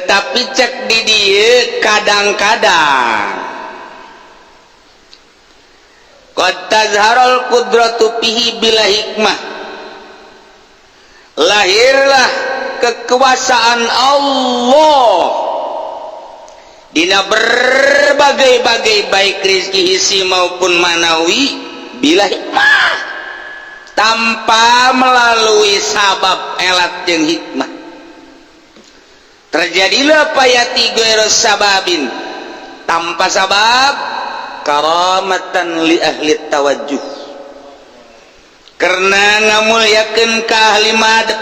Tetapi cek di dieu, kadang-kadang qad tazharul qudratu fihi bila hikmah, lahirlah kekuasaan Allah dina berbagai-bagai, baik rizki hissi maupun manawi, bila hikmah, tanpa melalui sabab elat jeung hikmah. Terjadilah faya'ti ghairu sababin, tanpa sabab, karamatan li ahli tawajjuh, karena ngamulyakeun ka ahli madep,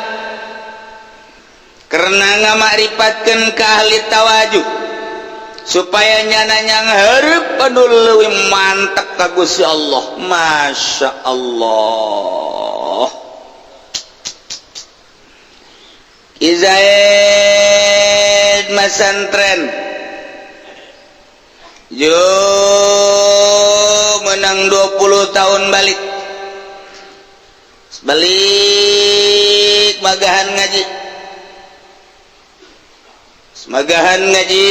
karena ngamakripatkeun ka ahli tawajuh, supaya nyana nyanghareup anu leuwih mantep ka Gusti Allah. Masya Allah, Izaid masantren yo menang 20 tahun, balik balik magahan ngaji, magahan ngaji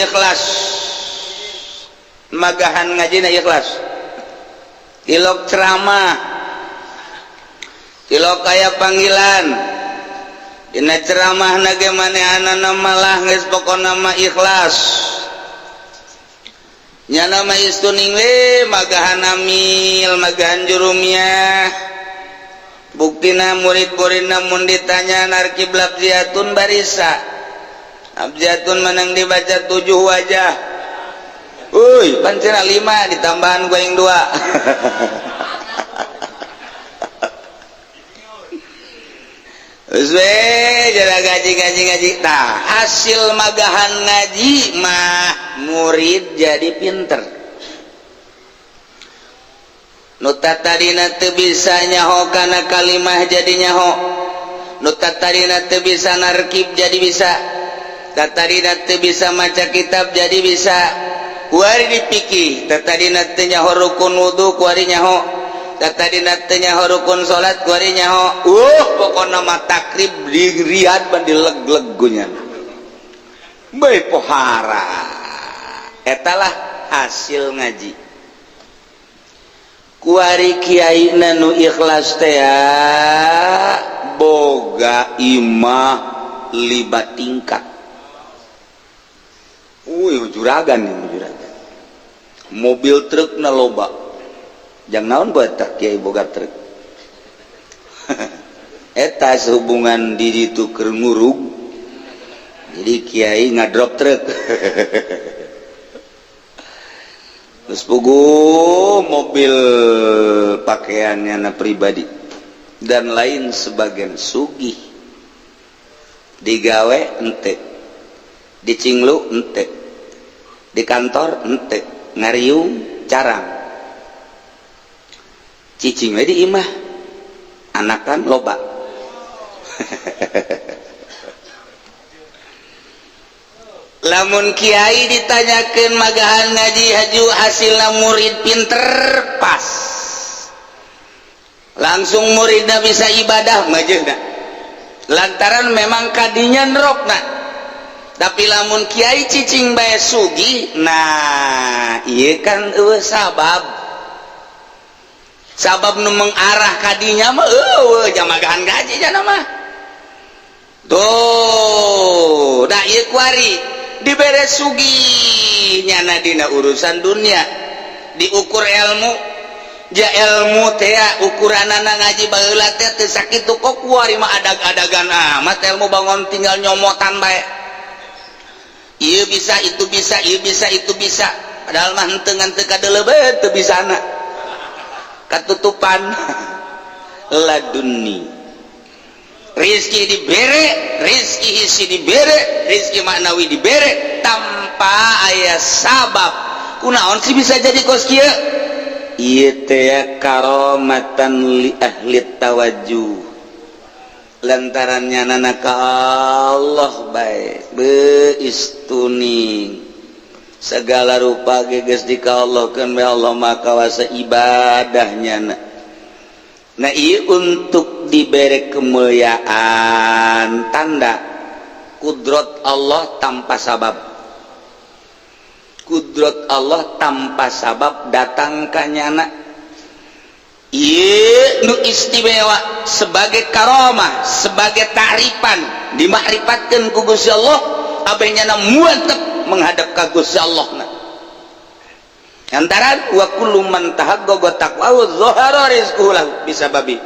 ikhlas, magahan ngaji na ikhlas, tilok ceramah, tilok kaya panggilan. Dina ceramah na ge manehanana malah geus pokona mah ikhlas. Nyana mah istuning we magahan amil, magahan jurumiyah. Buktina murid-muridna mun ditanya narkib lafziatun barisa, abjatun menang dibaca tujuh wajah. Uy, pancena lima ditambahan gua yang dua. Gaji gaji ngaji. Nah, hasil magahan ngaji mah murid jadi pinter. Nu tadina teu bisa nyaho kana kalimah jadi nyaho, nu tadina teu bisa narkib jadi bisa, tadina teu bisa maca kitab jadi bisa. Kuari dipikih, tadina teu nyaho rukun wudu kuari nyaho, tadina teu nyaho rukun salat kuari nyaho. Pokokna mah takrib di Riyadh ban dileg-leg nya bae pohara. Etalah hasil ngaji. Kuari kiai nu ikhlas teh boga imah lima tingkat. Wih, juragan nih, juragan. Mobil truk na loba. Jang naon buat tak kiai boga truk? Eta sehubungan di ditu keur ngurug. Jadi kiai ngadrop truk. Terus pugu mobil pakaiannya na pribadi dan lain sebagian. Sugih, digawe ente, dicinglu ente, di kantor ente, ngariung carang, cicing we di imah, anakan loba. Lamun kiai ditanyakan magahan ngaji haju hasilna murid pinter, pas langsung muridna bisa ibadah majehna, lantaran memang kadinya nerokna. Tapi lamun kiai cicing bae sugih, nah ieu kan eueuh sabab, sabab nu mengarah kadinya mah eueuh jamagahan gaji jana mah tuh. Nah, ieu kuari dibere sugih, nyana dina urusan dunia diukur ilmu, ja ilmu teh ukuranana ngaji baheula teh teu sakitu kok. Kuari mah adag-adagan amat ilmu, bangun tinggal nyomotan bae, ieu bisa, itu bisa, ieu bisa, itu bisa, padahal mah henteu ngan teu kadeuleu bae, teu bisana, katutupan. Ladunni rizki dibere, rizki isi dibere, rizki maknawi dibere tanpa aya sabab. Kunaon sih bisa jadi kos kieu? Ieu teh karomatan li ahli tawajjuh, lantaran nyanana ka Allah bae beistuning segala rupa geus di ka Allah keun bae. Allah mah kawasa ibadahnya. Nah, ieu untuk diberi kemuliaan, tanda Kudrat Allah tanpa sabab, kudrat Allah tanpa sabab datang ka nyana. Ieu nu istimewa sebagai karomah, sebagai ta'rifan, dimakrifat ku Gusti Allah abeh nyana muantep menghadap ka Gusti Allah na. Antara wa kullu man tahaqqaqa taqwa zahara rizquhu lahu bisababi.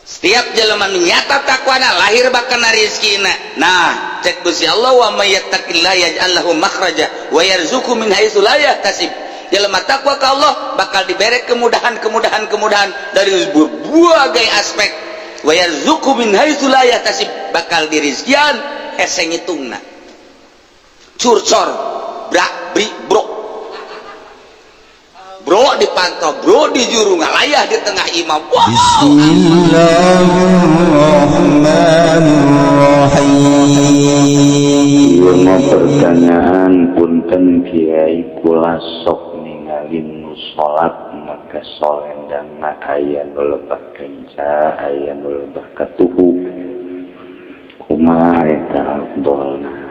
Setiap jelema nu nyata takwana lahir bakana rezekina. Nah, cek Gusti Allah, wa may yattaqillaha yaj'al lahu makhraja wa yarzuqhu min haitsu la yahtasib. Jelema takwa ka Allah bakal diberi kemudahan-kemudahan kemudahan dari berbagai aspek. Wa yarzuqhu min haitsu la yahtasib, bakal dirizkian hese ngitungna. Curcor, brak, bri, bro. Bro dipantau, bro di juru ngalayah di tengah imam. Wow. Bismillahirrahmanirrahim. Ieu mah pertanyaan, punten Kiai, kula sok ningali nu salat maka solendangna aya nu lebah kenca, aya nu lebah katuhu. Kumaha eta afdolna?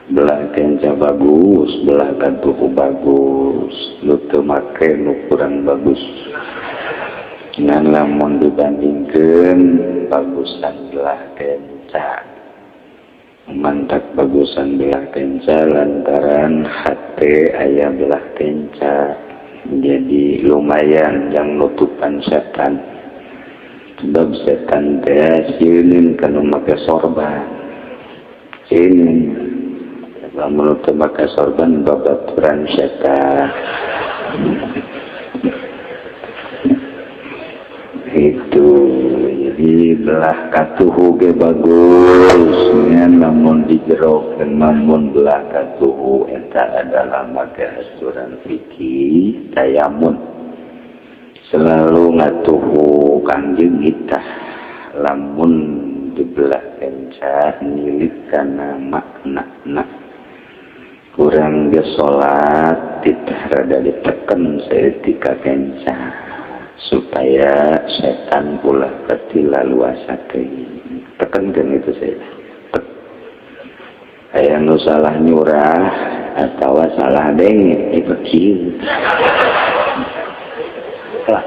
Belah kenca bagus, belah katuhu bagus, nu teu make nu kurang bagus. Ngan lamun dibandingkeun, bagusan belah kenca. Mantak bagusan belah kenca lantaran hate aya belah kenca, jadi lumayan yang nutupan setan, sebab setan teh sieun kanu make sorban, sieun lamun teu make sorban babaturan setan itu. Jadi belah katuhu ge bagus nya, lamun dijerokeun, lamun belah katuhu eta adalah make aturan fikih tayamun, selalu ngatuhu kangjeng kita. Lamun dibelah kenca nilik kana makna, kurang ge salat titah rada diteken saeutik ka kenca supaya setan ulah katilaluasa teuing. Tekenkeun itu saya. Aya nu salah nyurah atawa salah denge itu kieu. Lah.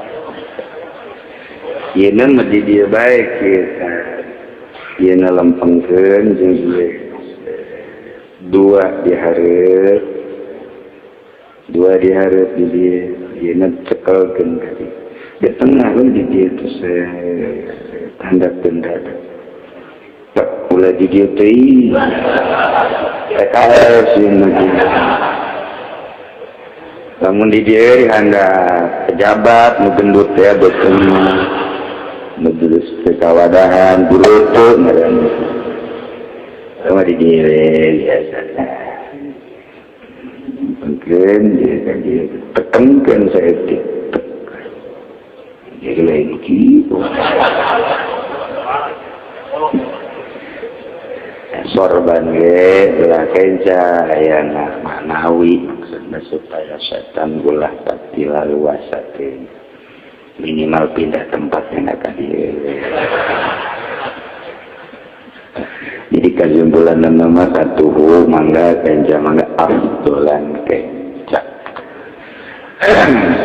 Yeuna mah di dieu bae kieu tah. Yeuna lempengkeun jeung ieu. Dua dihareup. Dua dihareup di dieu. Yeuna cekelkeun ka dieu. Di tengah kan di dieu teh handapkeun dada. Tak ulah di dieu teuing. PKS yeuna di. Lamun di dieu dihandap pejabat nu gendut teh beuteung nu geus teu kawadahan burutu ngaran. Sama di dieu biasa. Mungkin dia kan dia tekenkeun saeutik. Jadi lain kieu. Sorban ge belah kenca ayana maknawi, maksudna supaya setan ulah pati laluasa teh, minimal pindah tempatnya ka dieu. Jadi kasimpulan nama katuhu mangga, kenca mangga, afdolan kenca.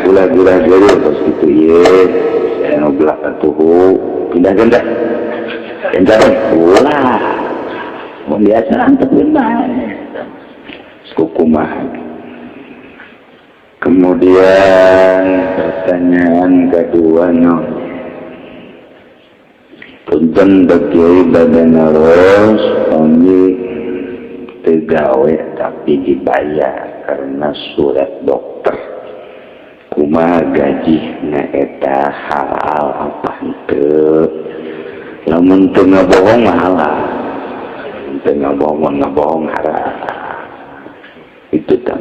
Ulah gura guru terus gitu ye, saya nu belah katuhu pindah genda kenca kan ulah mau biasa antepkeun bae kukumaha. Kemudian pertanyaan kedua no. Punten Kiai, badan naros kami tegawe tapi dibayar karena surat dokter. Kumaha gaji na eta, halal apa henteu? Lamun teu ngabohong mah halal. Teu ngabohong, ngabohong haram. Itu tak.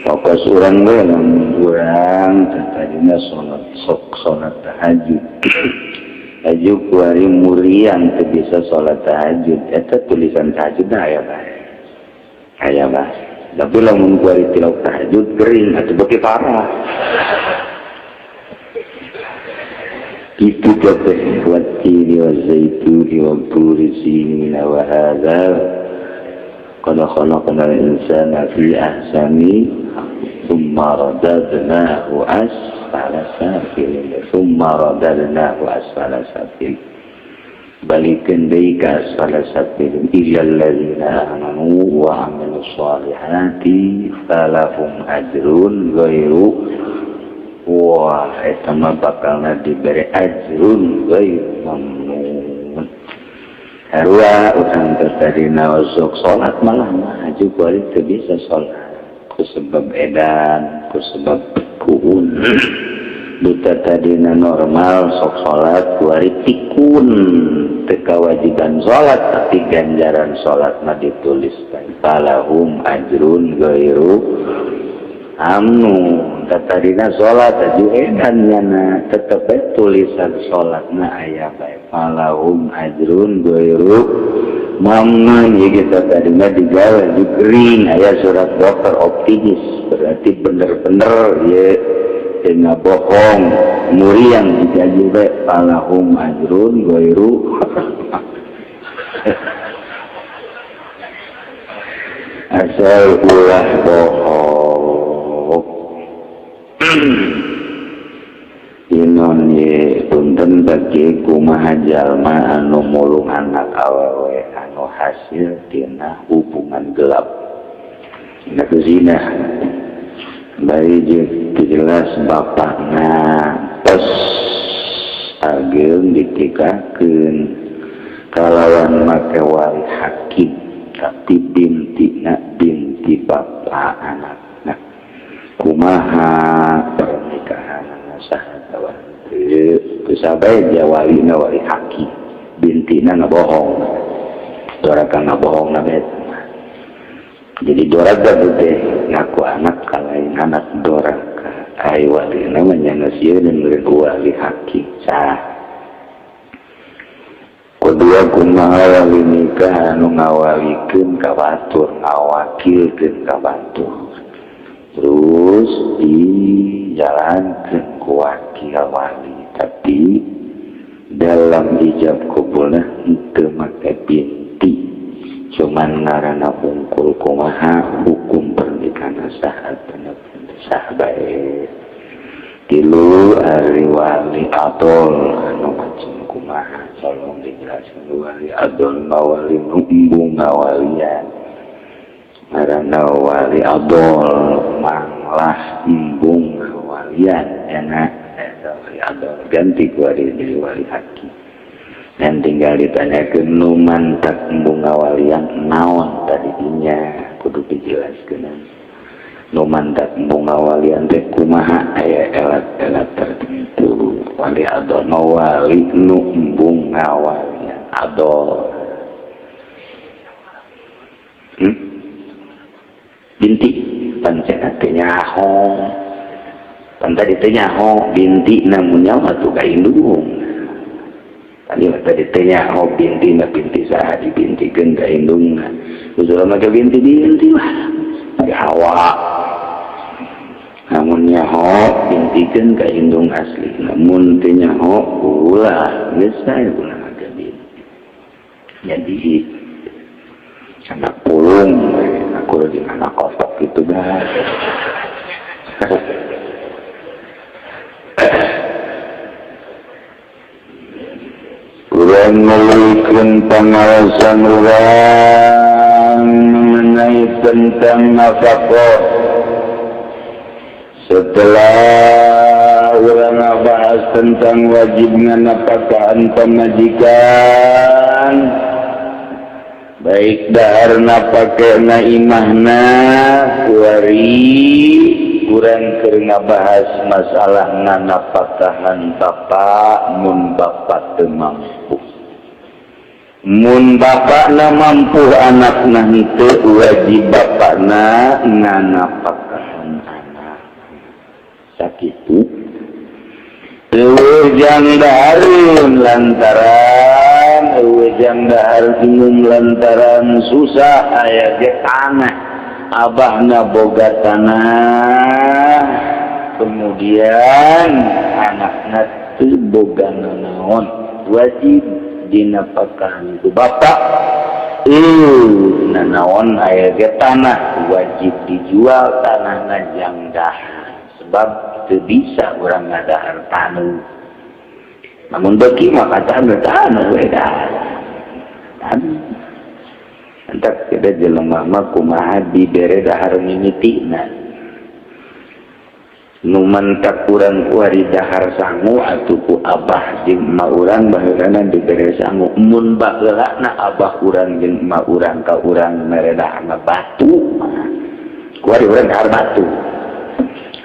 Fokus urang we, lamun urang tadina salat, sok salat tahajud. Aju kuari muriang teu bisa salat tahajud, eta tulisan tahajud aya bae. Aya bae. Tapi lamun kuari tilok tahajud gering atau beuki parah. Itu teh wattini wazaituni wa turi sinina wa hadza qad khalaqnal insana fi ahsani thumma radadnahu asfala safilin thumma radadnahu asfala safilin balikeun deui ka asfala safilin illal ladzina amanu wa amilus solihati falahum ajrun ghairu. Wah, eta mah bakalna dibere ajrun ghairu mamnun. Harua urang teh tadina sok salat malah maju kuari teu bisa salat ku sebab edan, ku sebab pikun. Duta tadina normal sok salat kuari pikun, teu kawajiban salat tapi ganjaran salat mah ditulis falahum ajrun ghairu amnu. Tadina salat aju edan nyana tetep tulisan salatna aya bae falahum ajrun ghairu mamnun. Ieu kita tadina digawe digering aya surat dokter optimis berarti bener-bener ieu teu ngabohong muriang digaji bae falahum ajrun ghairu asal ulah bohong. Inon ye punten bagi kumaha jalma anu mulung anak awewe anu hasil tina hubungan gelap tina zina bari jeung jelas bapakna tos ageung ditikakeun kalawan make wali hakim tapi bintina binti bapak anak. Kumaha pernikahan sah atawa teu sabae dia walina wali hakim bintina ngabohong doraka ngabohong na bae jadi doraka teh ngaku anak kalain anak doraka ai walina mah nya sieun meureun wali hakim sah. Kedua kumaha wali nikah anu ngawalikeun ka batur ngawakilkeun ka batur terus dijalankan ku wakil wali tapi dalam ijab kabulna henteu make binti cuman ngaranna hungkul kumaha hukum pernikahan sah atawa sah bae. Tilu ari wali adol anu macam kumaha tolong dijelaskan wali adol mawali nu embung ngawalian ngaranna wali adol manglah embung ngawalian enak eta wali adol ganti ku ari jadi wali hakim dan tinggal ditanyakeun nu mantak embung ngawalian naon tadinya kudu dijelaskeun nu mantak embung ngawalian teh kumaha aya elat-elat tertentu wali adol mah wali nu embung ngawalian adol binti pancen teh nyaho pan tadi teh nyaho binti namun nyawa tuh ka indung tadi tadi teh nyaho binti na binti saha dibintikeun ka indungna usul mah binti binti lah di hawa namun nyaho bintikeun ka indung asli namun teh nyaho ulah geus sae ulah make binti jadi anak pulung aku lagi anak kotok gitu bah. Kurang memberikan pengawasan orang mengenai tentang nafkah. Setelah orang bahas tentang wajibnya nafkahan pemajikan, baik daharna pakena imahna kuari kurang keur ngabahas masalah nganapakahan bapak mun bapak teu mampu mun bapakna mampu anakna henteu wajib bapakna nganapakahan anak sakitu eueuh jang dahareun lantaran eueuh jang dahar bingung lantaran susah aya ge tanah abahna boga tanah kemudian anakna teu boga nanaon wajib dinapakahan ku bapak. Nanaon aya ge tanah wajib dijual tanahna jang dahar sebab teu bisa urang ngadahar taneuh. Namun beuki mah taneuh taneuh we dahar. Entak kita jelema mah kumaha dibere dahar mimitina. Nu mantak urang kuari dahar sangu atuh ku abah jeung emak urang baheulana dibere sangu. Mun baheulana abah urang jeung emak urang ka urang mere dahar batu kuari urang dahar batu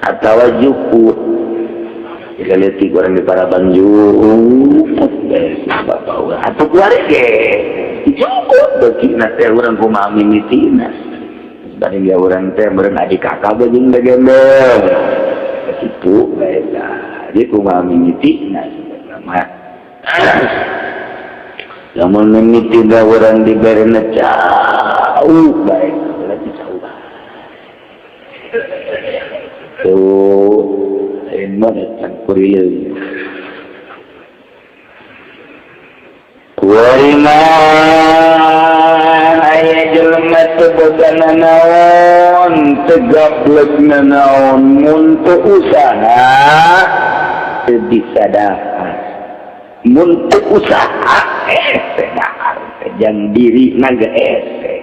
atawa jukut. Leutik urang di paraban jukut geus bapak urang atuh kuari ge jukut beukina teh urang kumaha mimitina. Bari dia urang teh meureun adik kakak jeung gembel itu baiklah jadi kumaha mimitina mah lamun mimiti da urang diberena jauh baik berarti jauh tuh lain mah datang kurileuh kuarima aya jelema teu boga nanaon teu gablek nanaon mun teu usaha teu bisa dahar mun teu usaha hese dahar jang dirina ge hese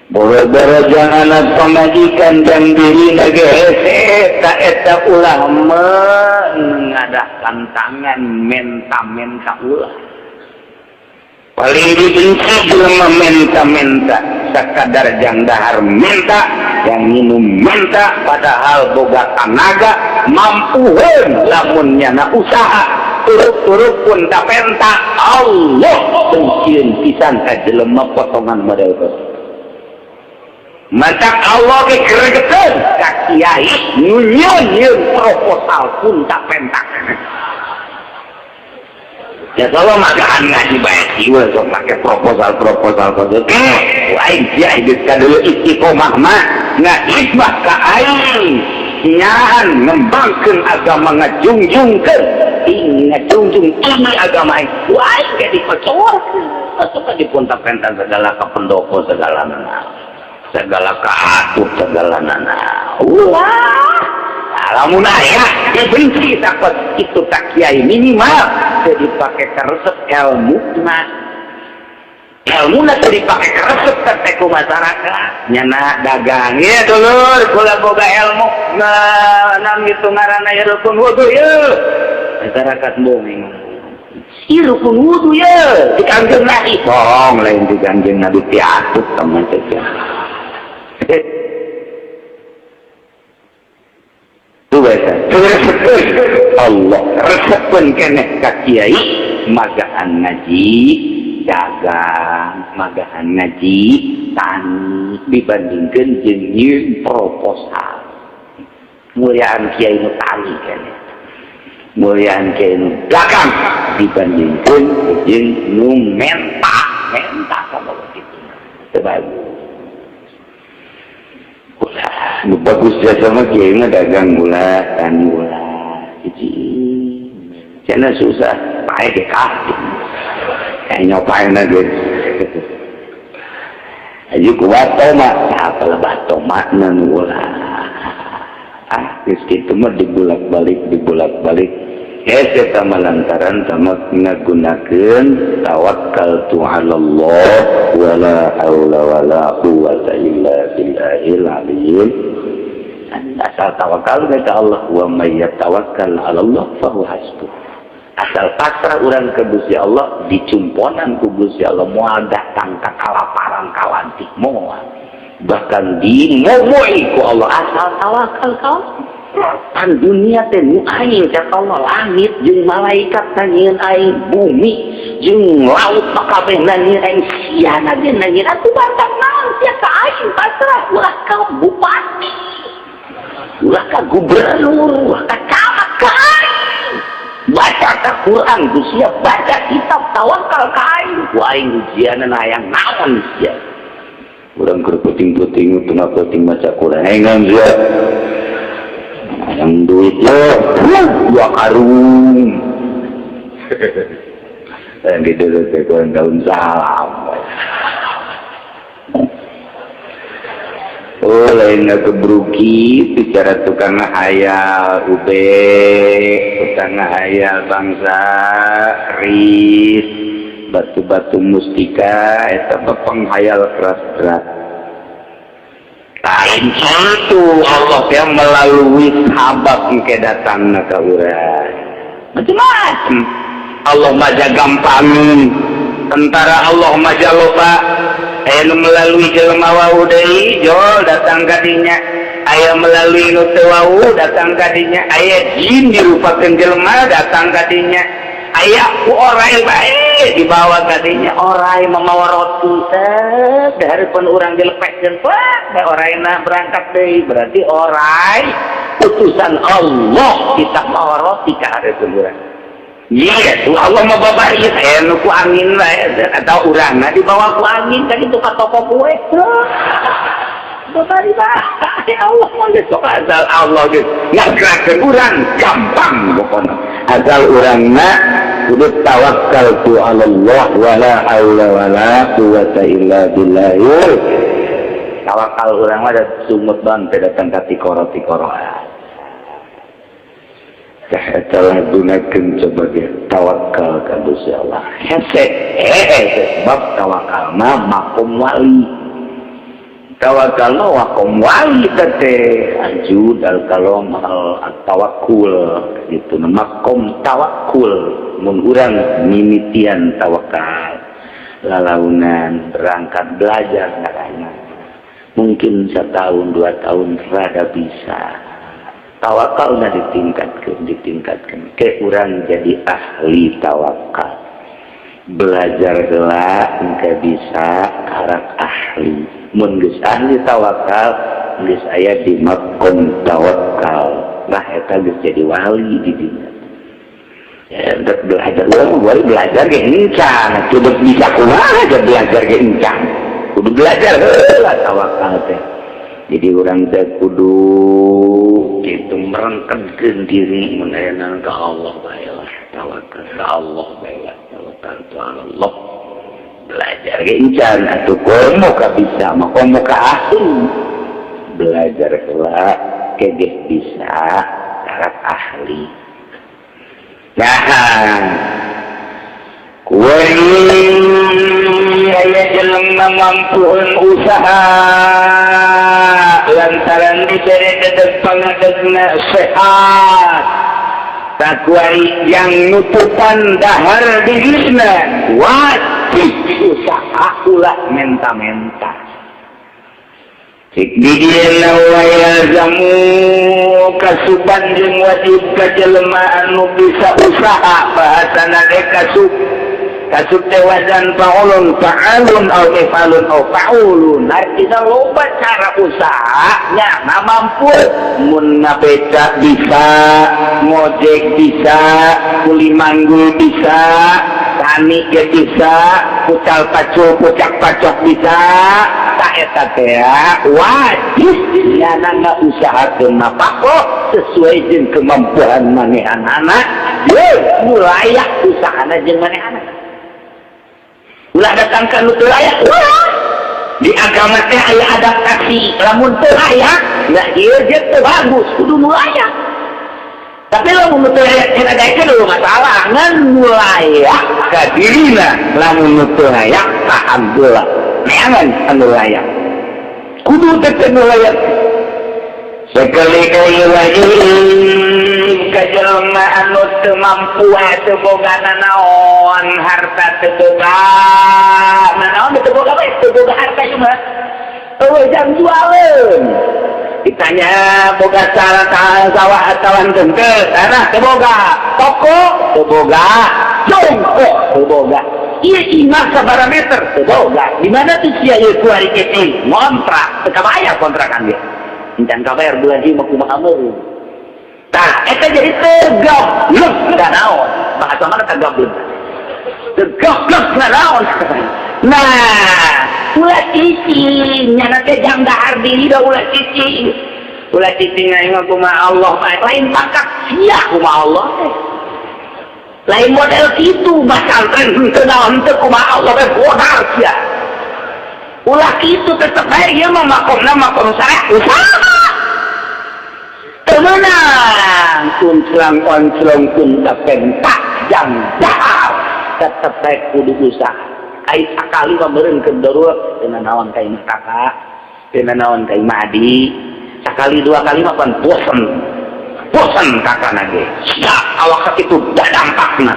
boro-boro jang anak pamajikan jang dirina ge hese ta eta ulah mengadahkan tangan menta-menta ulah. Paling dibenci jelema menta-menta sakadar jang dahar menta yang minum menta padahal boga tanaga mampuheun lamun nyana usaha turuk-turuk pun tak penta. Allah bencieun pisan ka jelema potongan model kitu. Matak Allah ge gregeteun ka kiai nu nyieun proposal pun tak penta. Ya kalau makan ngaji baik jiwa sok make proposal-proposal kode. Aing sia geus kadeuleut istiqomah mah ngahikmah ka aing nyahan ngembangkeun agama ngajungjungkeun ing ngajungjung ini agama aing. Ku aing ge dikocorkeun. Atuh dipunta-penta segala ka pendopo segala nana. Segala ka atuh segala nana. Ulah lamun aya dibenci takut itu tak kiai minimal teu dipake karesep elmuna elmuna teu dipake karesep teh ku masyarakat nyana dagang ieu dulur kula boga ilmu nam itu ngaranna ieu rukun wudu ieu masyarakat bohong ieu rukun wudu ieu di Kangjeng Nabi bohong lain di Kangjeng Nabi tiatut teman teh. Allah resepkeun keneh ka kiai magaan ngaji dagang magaan ngaji tani dibandingkeun jeung nyieun proposal mulyaan kiai nu tani keneh mulyaan kiai nu dagang dibandingkeun jeung nu menta menta ka kitu teu bagus. Nu bagus jasa mah kiai mah dagang ulah tani ulah hiji cenah susah pae ge kah kayak nyopain geus aja ku bato mah tah bato mah nu ulah ah geus kitu mah dibulak-balik hese eta mah lantaran tamak ngagunakeun tawakkaltu 'ala Allah wala haula wala quwwata illa billahil aliyyil. Asal tawakal ka Allah wa may yatawakkal 'ala Allah fa huwa hasbuh. Asal pasrah urang ka Gusti Allah dicumponan ku Gusti Allah moal datang ka kalaparan kalantik moal bahkan dimomoi ku Allah asal tawakal ka Allah. Pan dunia teh nu aing cak Allah langit jeung malaikat nanyieun aing bumi jeung laut kabeh nanyieun aing siana ge nanyieun atuh batak naon sia ka aing pasrah ulah ka bupati ulah ka gubernur ulah ka camat ka aing baca ka Quran ku sia baca kitab tawakal ka aing ku aing ujianan hayang naon sia urang keur puting-puting tengah puting maca Quran hayang sia yang duit lo dua karung Yang gitu teh daun salam. Oh lain kebruki bicara tukang ngahayal ube, tukang ngahayal bangsa ris, batu-batu mustika eta penghayal keras-keras. Lain satu Allah yang melalui sahabat engke datangna ka urang. Macam-macam. Allah maja gampang, tentara Allah maja loba. Aya nu melalui jelema wau deui jol datang ka dinya, aya melalui nu teu wau datang ka dinya, aya jin dirupakeun jelema datang ka dinya, aya ku orai bae dibawa ka dinya, orai mamawa roti teh dihareupeun urang dilepekkeun pak da oraina berangkat deui, berarti orai utusan Allah kita mawa roti ka hareupeun urang. Iya, tuh Allah mau babari saya nu ku angin bae atau urangna dibawa ku angin kan itu ka toko kue. Babari bae Allah mah geus sok asal Allah geus ngagerakkeun urang gampang pokona. Asal urangna kudu tawakal tu Allah wala haula wala quwata illa billah. Tawakal urang mah da sumut bang teh datang ka tikoro-tikoro. Telah gunakan sebagai tawakal ka Gusti Allah. Hese, sebab tawakal mah makom wali. Tawakal mah makom wali teh ajud al kalom al tawakkul gitu makom tawakkul mun urang mimitian tawakal lalaunan berangkat belajar ngaranna. Mungkin setahun 2 tahun rada bisa. Tawakalna ditingkatkan ke urang jadi ahli tawakal. Belajar heula engke bisa karak ahli. Mun geus ahli tawakal geus aya di makom tawakal. Nah eta geus jadi wali di dinya. Ya untuk belajar urang wali belajar ge encang, kudu bisa kumaha ge belajar ge encang. Kudu belajar heula tawakal teh. Jadi urang teh kudu gitu merengkedkeun diri mun aya ka Allah bae lah, tawakal ka Allah bae lah, tawakal ka Allah. Belajar ge encan atuh komo ka bisa mah komo ka ahli. Belajar heula kegeh bisa karak ahli. Nah, kuwi aya jelema mampueun usaha lantaran dibere dedeg pangadegna sehat takuari yang nutupan dahar dirina wajib usaha ulah menta-menta. Cik didieuna wayalzamu kasuban jeung wajib ka jelema anu bisa usaha bahasana ge kasub. Kasub teh wazan fa'ulun fa'alun aw mif'alun aw fa'ulun. Artinya loba cara usaha nya mampu mun ngabeca bisa, ngojek bisa, kuli manggul bisa, tani ge bisa, pucal pacul pucak pacok bisa. Tak eta teh wajib nyana usahakeun nafkah sesuai jeung kemampuan manehanana. Ye, nu layak usahana jeung manehanana. Ulah datang ka nu teu layak. Di agama teh aya adaptasi. Lamun teu layak, nah ieu ge teu bagus, kudu nu layak. Tapi lamun nu teu layak cenah gaekeun dulu masalah, ngan nu layak ka dirina, lamun nu teu layak tahan heula. Neangan anu layak. Kudu teh nu layak. Sekali-kali lagi ka jelema anu teu mampu teu boga nanaon, harta teu boga nanaon, teu boga bae, teu boga harta cuma eueuh jang jualeun. Ditanya boga sawah atawa henteu, tanah teu boga, toko teu boga, jongkok teu boga. Ieu imah sabaraha meter teu boga. Di mana tuh sia ieu kuari kitu ngontrak, teu kabayar kontrakan ge. Encan kabayar bulan ieu mah kumaha meureun. Tah, eta jadi tegablek nanaon. Bahasa mana tegablek? Tegablek nanaon. Nah, ulah cicing nyana teh jang dahar diri da ulah cicing. Ulah cicing aing mah kumaha Allah bae lain pakak sia kumaha Allah teh. Lain model kitu pasantren henteu naon henteu kumaha Allah teh modal sia. Ulah kitu tetep bae ieu mah makomna makom syariah usaha. Teu meunang kunclang onclong kunta pentak jang dahar tetep bae kudu usaha. Ai sakali mah meureun keur darurat teu naon ka imah kakak, teu naon ka imah adi. Sakali dua kali mah pan bosen. Bosen kakak nage. Siap awak sakitu dadampakna.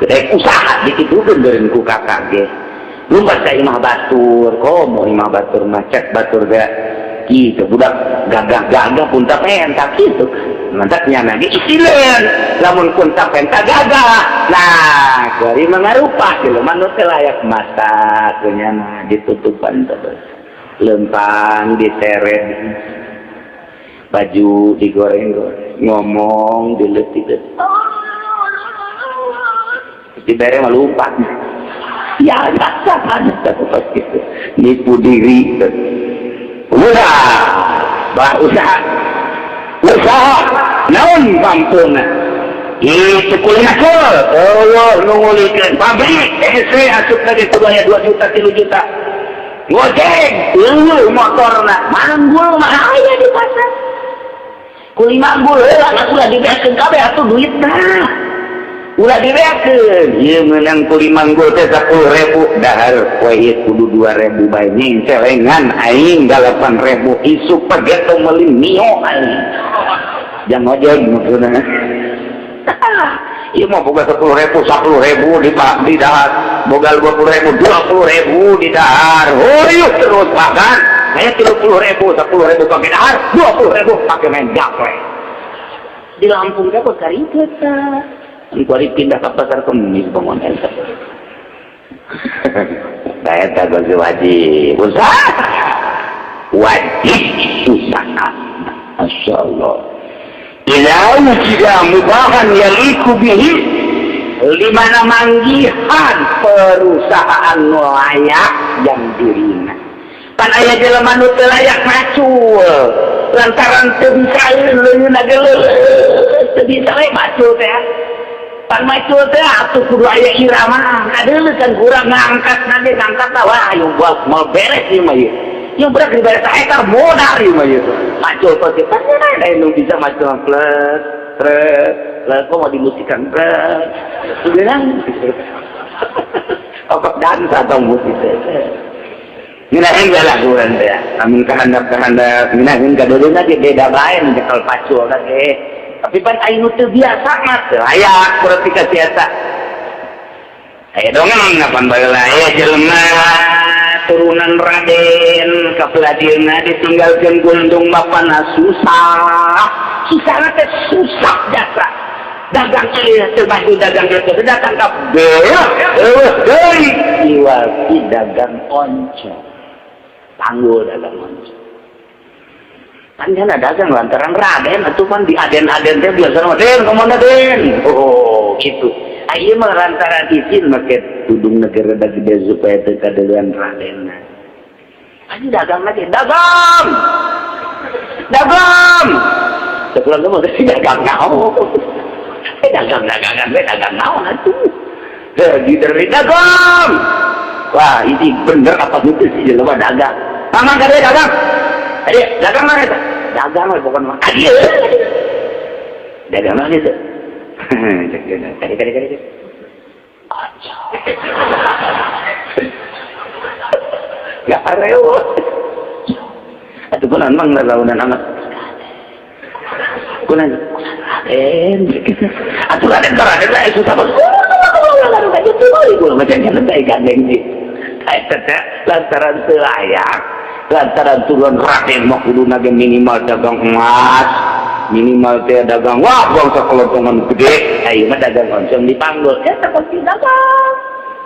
Rek usaha dikitukeun beureun ku kakak ge. Lumpat ka imah batur, komo imah batur mah cek batur ge kitu budak gagah-gagah punta penta kitu. Mantak nyana ge isileun lamun punta penta gagah. Nah, kuari mah ngarupa jelema nu teu layak masak nyana ditutupan terus. Lempang diseret baju digoreng-goreng, ngomong dileutik-leutik. Dibere mah lupa. Ya, ada gitu. Nipu diri. Usaha, bah usaha. Usaha naon pampuna. Itu kulina kul. Allah nu ngulikeun pabrik hese asup ka ditu aya 2 juta 3 juta. Ngojek, eueuh motorna, manggul mah aya di pasar. Kuli manggul heula ulah dibeakeun kabeh atuh duitna. Ulah dibeakeun. Ieu meunang kuli manggul teh 10.000 dahar poe ieu kudu 2.000 bae nying celengan aing 8.000 isuk pageto meuli mio aing. Jang ngojek maksudna. Ieu mah boga 10.000, 10.000 di dahar, boga 20.000, 20.000 di dahar. Huyuh terus bahkan saya 30.000, 10.000 pakai dahar, 20.000 pakai main gaple. Di Lampung teh kok karikeut tah. Kuari pindah ke pasar Kemis bangun eta. Saya tak wajib usaha. Wajib usaha. Masya Allah. Idza wujida mubahan yaliku bihi limana manggihan perusahaan layak yang dirina. Pan aya jelema nu teu layak macul lantaran teu bisa leungeunna ge leuleus teu bisa we macul teh. Pan macul teh atuh kudu aya irama. Kadeuleu kan kurang ngangkat nage ngangkat tah wah ayo buat mau beres ieu mah ieu. Ieu berat diberes saekar modal ieu mah ieu. Macul pasti pan ada nu bisa macul plus trek lah kok mau dimusikan trek. Bilang okok dansa atau musik teh. Nginahin bae lah urang teh. Lamun kahandap-kahandap nginahin kadeuleuna ge beda bae nu nyekel pacul ge. Tapi pan aing nu teu biasa mah teu layak berarti ka biasa. Aya dongeng ngapan baheula aya jelema turunan Raden ka peladieuna ditinggalkeun gundung bapana susah. Susahna teh susah jasa. Dagang ieu teu baju dagang ieu teu datang ka beuh eueuh deui iwal dagang oncom. Panggul dagang oncom. Kan jana dagang lantaran Raden atuh pan di aden-aden teh biasa mah Den kumaha Den. Oh gitu. Ieu mah lantaran izin make tudung negara da gede supaya teu kadeuleuan Radenna. Anjing dagang lagi, dagang. Dagang. Sepulang mah teh dagang naon. Dagang-dagangan we dagang naon atuh. Heuh di dagang. Wah, ini bener apa henteu sih jelema dagang. Mamang kade dagang. Ayo, dagang mana eta? Dagang we pokona mah. Ayo. Dagang mana itu? Cek cek kade kade kade. Aja. Gak arewot. Atuh kunaon mang lalaunan amat. Kunaon? Raden. Atuh Raden ka Raden lah susah banget. Lantaran teu layak, lantaran turun Raden mah kuduna ge minimal dagang emas, minimal teh dagang wah bangsa kelontongan gede, ayeuna mah dagang oncom dipanggul. Eta pasti dagang.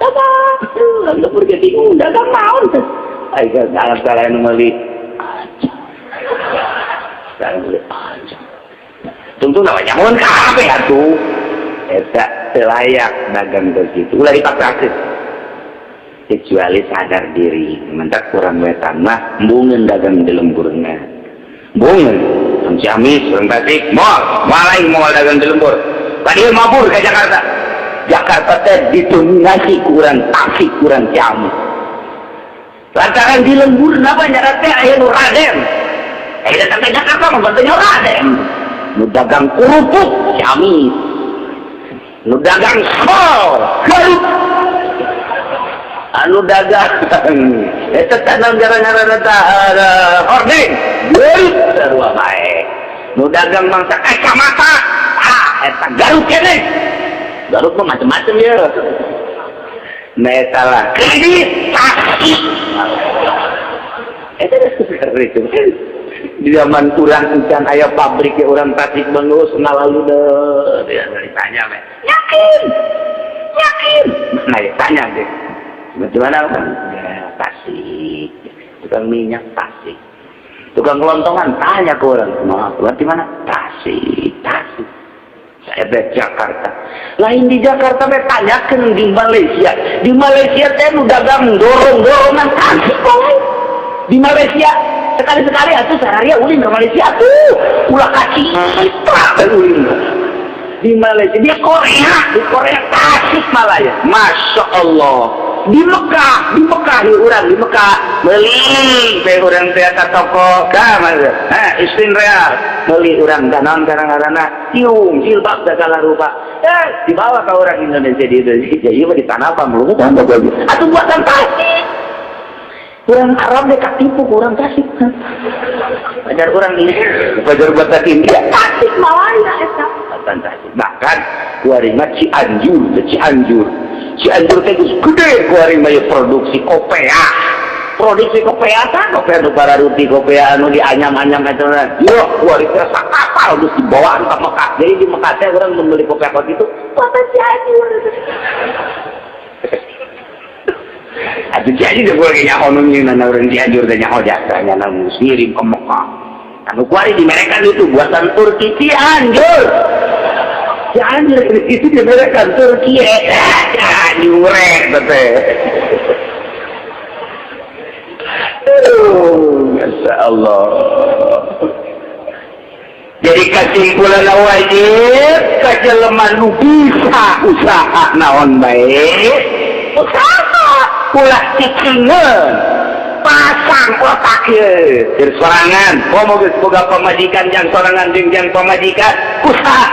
Dagang. Lalu pergi bingung dagang naon teh. Ai salah nu meuli. Salah meuli. Tentu namanya nyamun kabeh atuh. Eta teu layak dagang begitu. Ulah dipaksakeun. Kecuali sadar diri, mentak kurang wetan mah embungeun dagang di lemburna. Embungeun, urang Ciamis, urang Tasik, moal, moal aing moal dagang di lembur. Tadi mabur ke Jakarta. Jakarta teh didominasi ku urang Tasik, urang Ciamis, lantaran di lembur apa nyarat teh aya nu Raden. Eh, datang ke Jakarta mah bantunya Raden. Nu dagang kerupuk Ciamis, nu dagang sol Garut, anu dagang eta tanam gara-gara eta hordeng Garut sarua bae, nu dagang mangsa kacamata, ah, eta Garut keneh. Garut mah macem-macem ya. Nah, eta lah kredit Tasik eta itu. Di zaman urang encan aya pabrik ya, urang Tasik bangus ngalalu deh. Ya, ditanya me yakin yakin. Nah ya, tanya deh, bagaimana kan ya, Tasik tukang minyak, Tasik tukang kelontongan. Tanya ke orang, maaf, berarti mana? Tasik. Tasik saya ke Jakarta lain. Di Jakarta teh tanyakan di Malaysia. Di Malaysia teh nu dagang dorong dorongan Tasik lain. Di Malaysia sekali-sekali atuh sehari ulin ke Malaysia tuh, ulah kacitra ulin di Malaysia. Di Korea, di Korea Tasik Malaya, Masya Allah. Di Mekah, di Mekah, di urang di Mekah beli pe urang teh ka toko ka eh istin real, beli urang danon kadang-kadang tiung jilbab segala rupa, eh dibawa ke orang Indonesia. Di Indonesia iya mah di tanah apa belum kan atau buatan Tasik. Orang Arab deh katipu ke orang Tasik, pajar orang ini pajar buatan India, Tasik Malaya eta buatan Tasik. Bahkan kuari mah Cianjur, Cianjur, Cianjur teh geus gede kuari mah produksi kopea, produksi kopea kan kopea nu pararuti, kopea anu dianyam-anyam eta. Yo kuari teh sakapal geus dibawa ka Mekah. Jadi di Mekah teh urang membeli kopea kok itu buatan Cianjur. Atuh Cianjur teh gue nyaho nu nyieunna urang Cianjur teh, nyaho jasanya nu ngirim ke Mekah. Anu kuari dimerekan itu buatan Turki Cianjur. Cianjur itu dimerekan Turki. Cianjur teh. Aduh, Masya Allah. Jadi kesimpulan, wajib ka jelema nu bisa usaha naon bae. Usaha ulah cicingeun, pasang otak ye. Keur sorangan, komo geus boga pamajikan, jang sorangan jeung jang pamajikan, usaha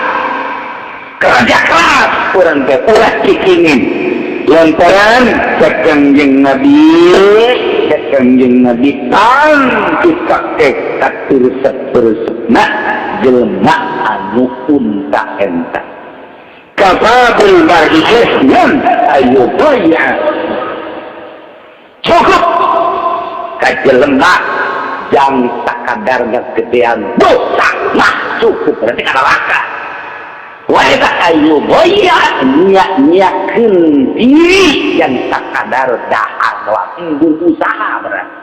kerja keras urang teh, ulah cicingin. Lantaran cek Kangjeng Nabi, cek Kangjeng Nabi, tang dipake katiresep-resepna jelema anu unta enta. Kafa bil mar'i isman ayu daya, cukup ka jelema jang sakadar gedean dosa mah cukup, berarti kana neraka. Wanita ayu boya nyak-nyakeun diri yang sakadar dahar doang, embung usaha berarti.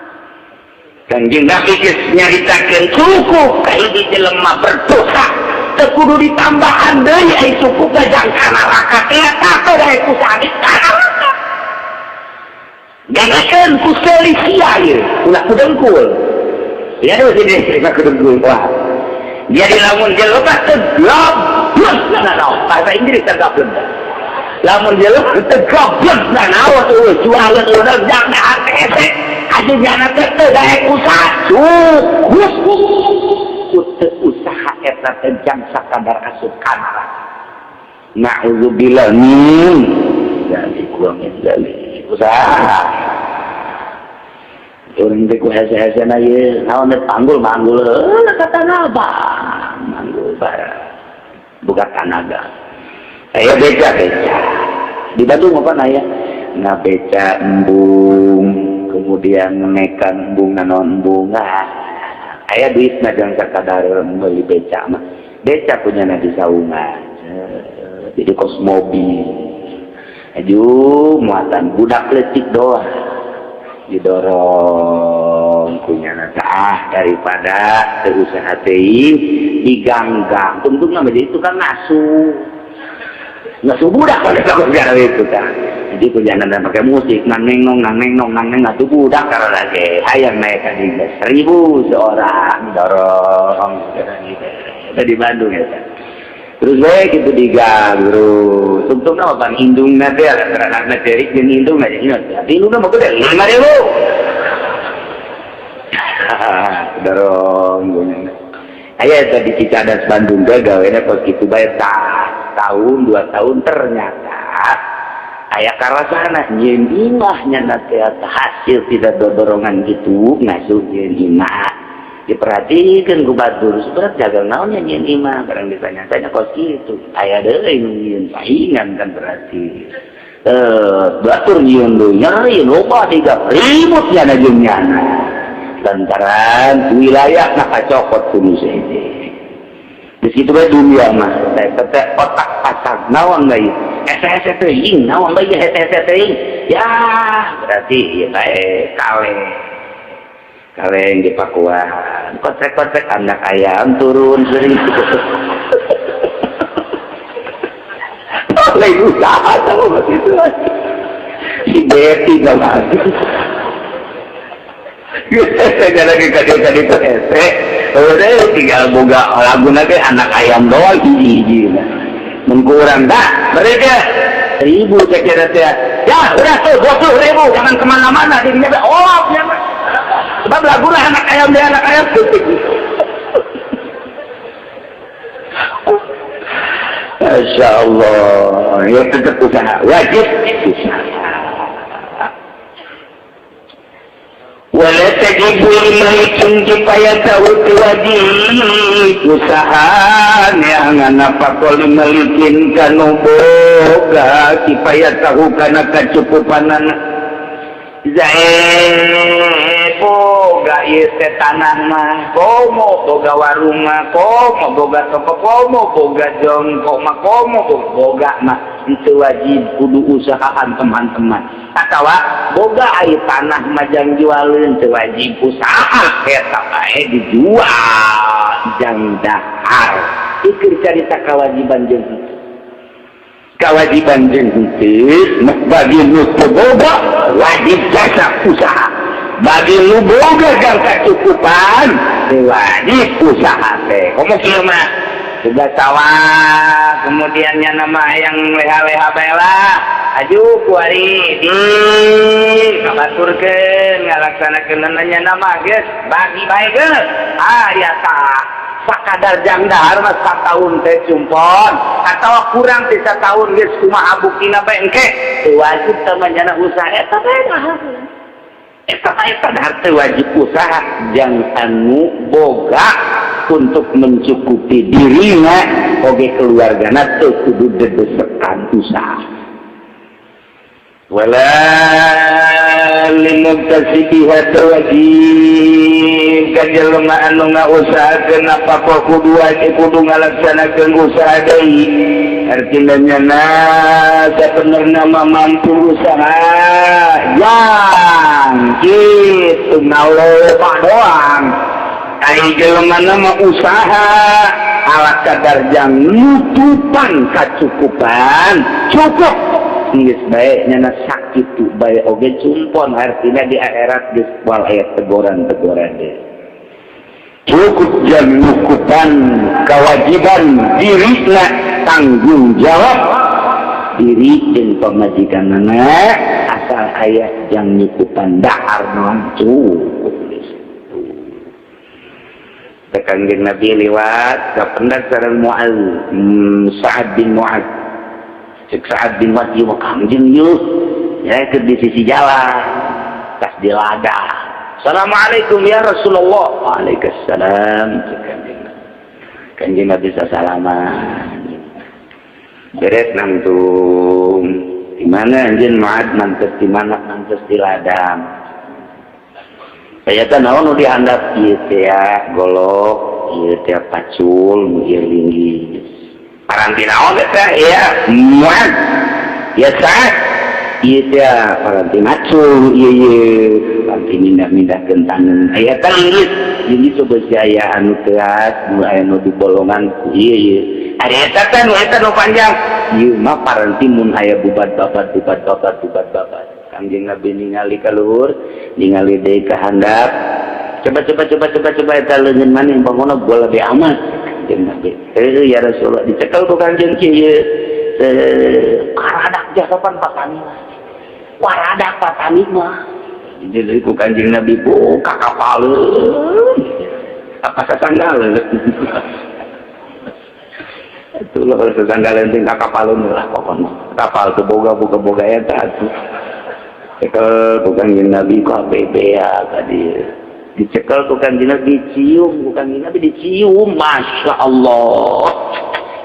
Kanjeng Nabi geus nyaritakeun cukup ka hiji jelema berdosa, teu kudu ditambahan deui, ai cukup jang ka neraka. Eta teh daek usaha ka neraka. Jangankan ku selisih ieu, ulah ku dengkul. Ya sini terima ku dengkul. Wah. Jadi lamun jelema teu goblok naon, bahasa Inggris teu goblok. Lamun jelema teu goblok naon, eueuh jualan eueuh jang dahar teh asup teh teu daek usaha, cukup ku teu usaha eta teh jang sakadar asup ka neraka. Na'udzubillah min dzalik wa min dzalik. Usaha urang teh ku hese-hesena ieu naon teh, panggul manggul heuh kata apa manggul bara buka tanaga. Aya beca beca di Bandung apa aya ngabeca embung, kemudian menekan embung naon embung, aya duit na jangan sakadar meuli beca mah. Beca punya na di saungan, jadi kos mobil aju muatan budak leutik doang didorong punya. Ah, daripada usaha teuing diganggang, untungna mah jadi tukang ngasuh, ngasuh budak pada kalau itu kan. Jadi perjalanan dan pakai musik nang neng nong nang neng nong nang neng, ngasuh budak karena lagi hayang naik ka 1.000 seorang dorong gitu. Di Bandung ya. Terus bae kitu digang terus. Tungtungna mah pan indungna teh anakna cerik jeung indungna jeung indung. Indungna mah gede 5.000. Dorong aya eta di Cicadas Bandung teh gawena kos kitu bae tahun 2 tahun ternyata aya karasana nyieun imah nya teh hasil tidak dodorongan gitu ngasuh nyieun imah diperhatikan ku batur seberat dagang naonnya nyieun imah barang ditanya-tanya kos kitu aya deui nu nyieun saingan kan berarti batur nyieun deui nyeri loba diga ribut nya jeung nyana lantaran wilayah nak kacokot kudu seje di situ bae dunia mah teh otak pasang naon bae hese-hese teuing naon bae hese-hese teuing ya berarti ieu bae kaleng kaleng di Pakuan kotrek-kotrek anak ayam turun sering oleh usaha sama begitu si Betty gak masuk. Saya lagi kadi-kadi ke hese, udah tinggal boga lagu nanti anak ayam doang hiji-hiji. Mengkurang dah, mereka ribu saya kira saya. Ya udah tuh 20.000, jangan kemana-mana. Jadinya oh, ya, sebab lagu lah anak ayam dia anak ayam. Masya Allah, ya tetap usaha, wajib usaha. Wala tajibu limalikin kifaya tahu wajib usaha neangan apa limalikin kanu boga kifaya tahu kana kacukupanan zae boga ieu teh tanah mah komo boga warung mah komo boga toko komo boga jongkok mah komo boga mah itu wajib kudu usaha hantem-hanteman atawa boga ai tanah majang jualeun teu wajib usaha eta bae dijual jang dahar ikir carita kewajiban jeung henteu kewajiban jeung henteu bagi nu teu boga wajib jasa usaha bagi nu boga jang kacukupan teu wajib usaha teh komo kieu mah sudah sawah kemudiannya nama yang leha-leha bae lah aju kuari di kabaturkeun ngalaksanakeun nya nama geus bagi bae geus aya tah sakadar jang dahar mah sataun teh cumpon atawa kurang ti sataun geus kumaha buktina bae engke teu wajib teh mah usaha eta bae dahar eta bae dahar teu wajib usaha jang anu boga untuk mencukupi dirinya oge keluargana teu kudu dedesekan usaha wala limuktasibih wajib ka jelema anu ngausahakeun apa kudu wajib kudu ngalaksanakeun usaha deui artina nyana sabenerna mah mampu usaha jang kitu ngaloba doang ai jelema mah usaha ala kadar jang nutupan kacukupan cukup geus bae nyana sakitu bae oge cumpon artina di akhirat geus moal aya teguran-teguran deui cukup jang nukupan kewajiban dirina tanggung jawab diri jeung pamajikanana asal aya jang nyukupan dahar doang cukup. Kanjeng Nabi liwat kapendak sareng Muaz Sa'ad bin Muaz. Cek Sa'ad bin Muaz ieu mah Kangjeng ieu ya keur di sisi jalan tas di ladang. Assalamualaikum ya Rasulullah. Waalaikumsalam cek Kanjeng Nabi. Kanjeng Nabi sasalaman. Beres nangtung. Di mana anjeun Muaz mantes di mana mantes di ladang. Saya teh naon nu dihandap ieu teh golok, ieu teh pacul, nu ieu linggis. Paranti naon teh ya? Muaz. Ya Sa'ad. Ieu teh paranti macul, ieu ieu paranti mindah-mindahkeun taneuh. Aya teh linggis, linggis coba si aya anu teas, nu aya nu di bolongan ku ieu ieu. Ari eta teh nu eta nu panjang. Ieu mah paranti mun aya bubat-babat bubat-babat bubat-babat. Kangjeng Nabi ningali ka luhur, ningali deui ka handap. Coba coba coba coba coba eta leungeun maneh bangunna gua lebih amat. Kanjeng Nabi. Heuh ya Rasulullah dicekel ku Kanjeng kieu. Karadak jasapan patani. Waradak patani mah. Jadi ku Kanjeng Nabi buka kapaleun. Apa sasanggaleun. Itulah sasanggaleun teh ka kapaleun lah pokona. Kapal teu boga-boga eta atuh. Cekel ku Kanjeng Nabi ku ABB ya ka dieu. Dicekel ku Kanjeng Nabi dicium ku Kanjeng Nabi dicium, Masya Allah.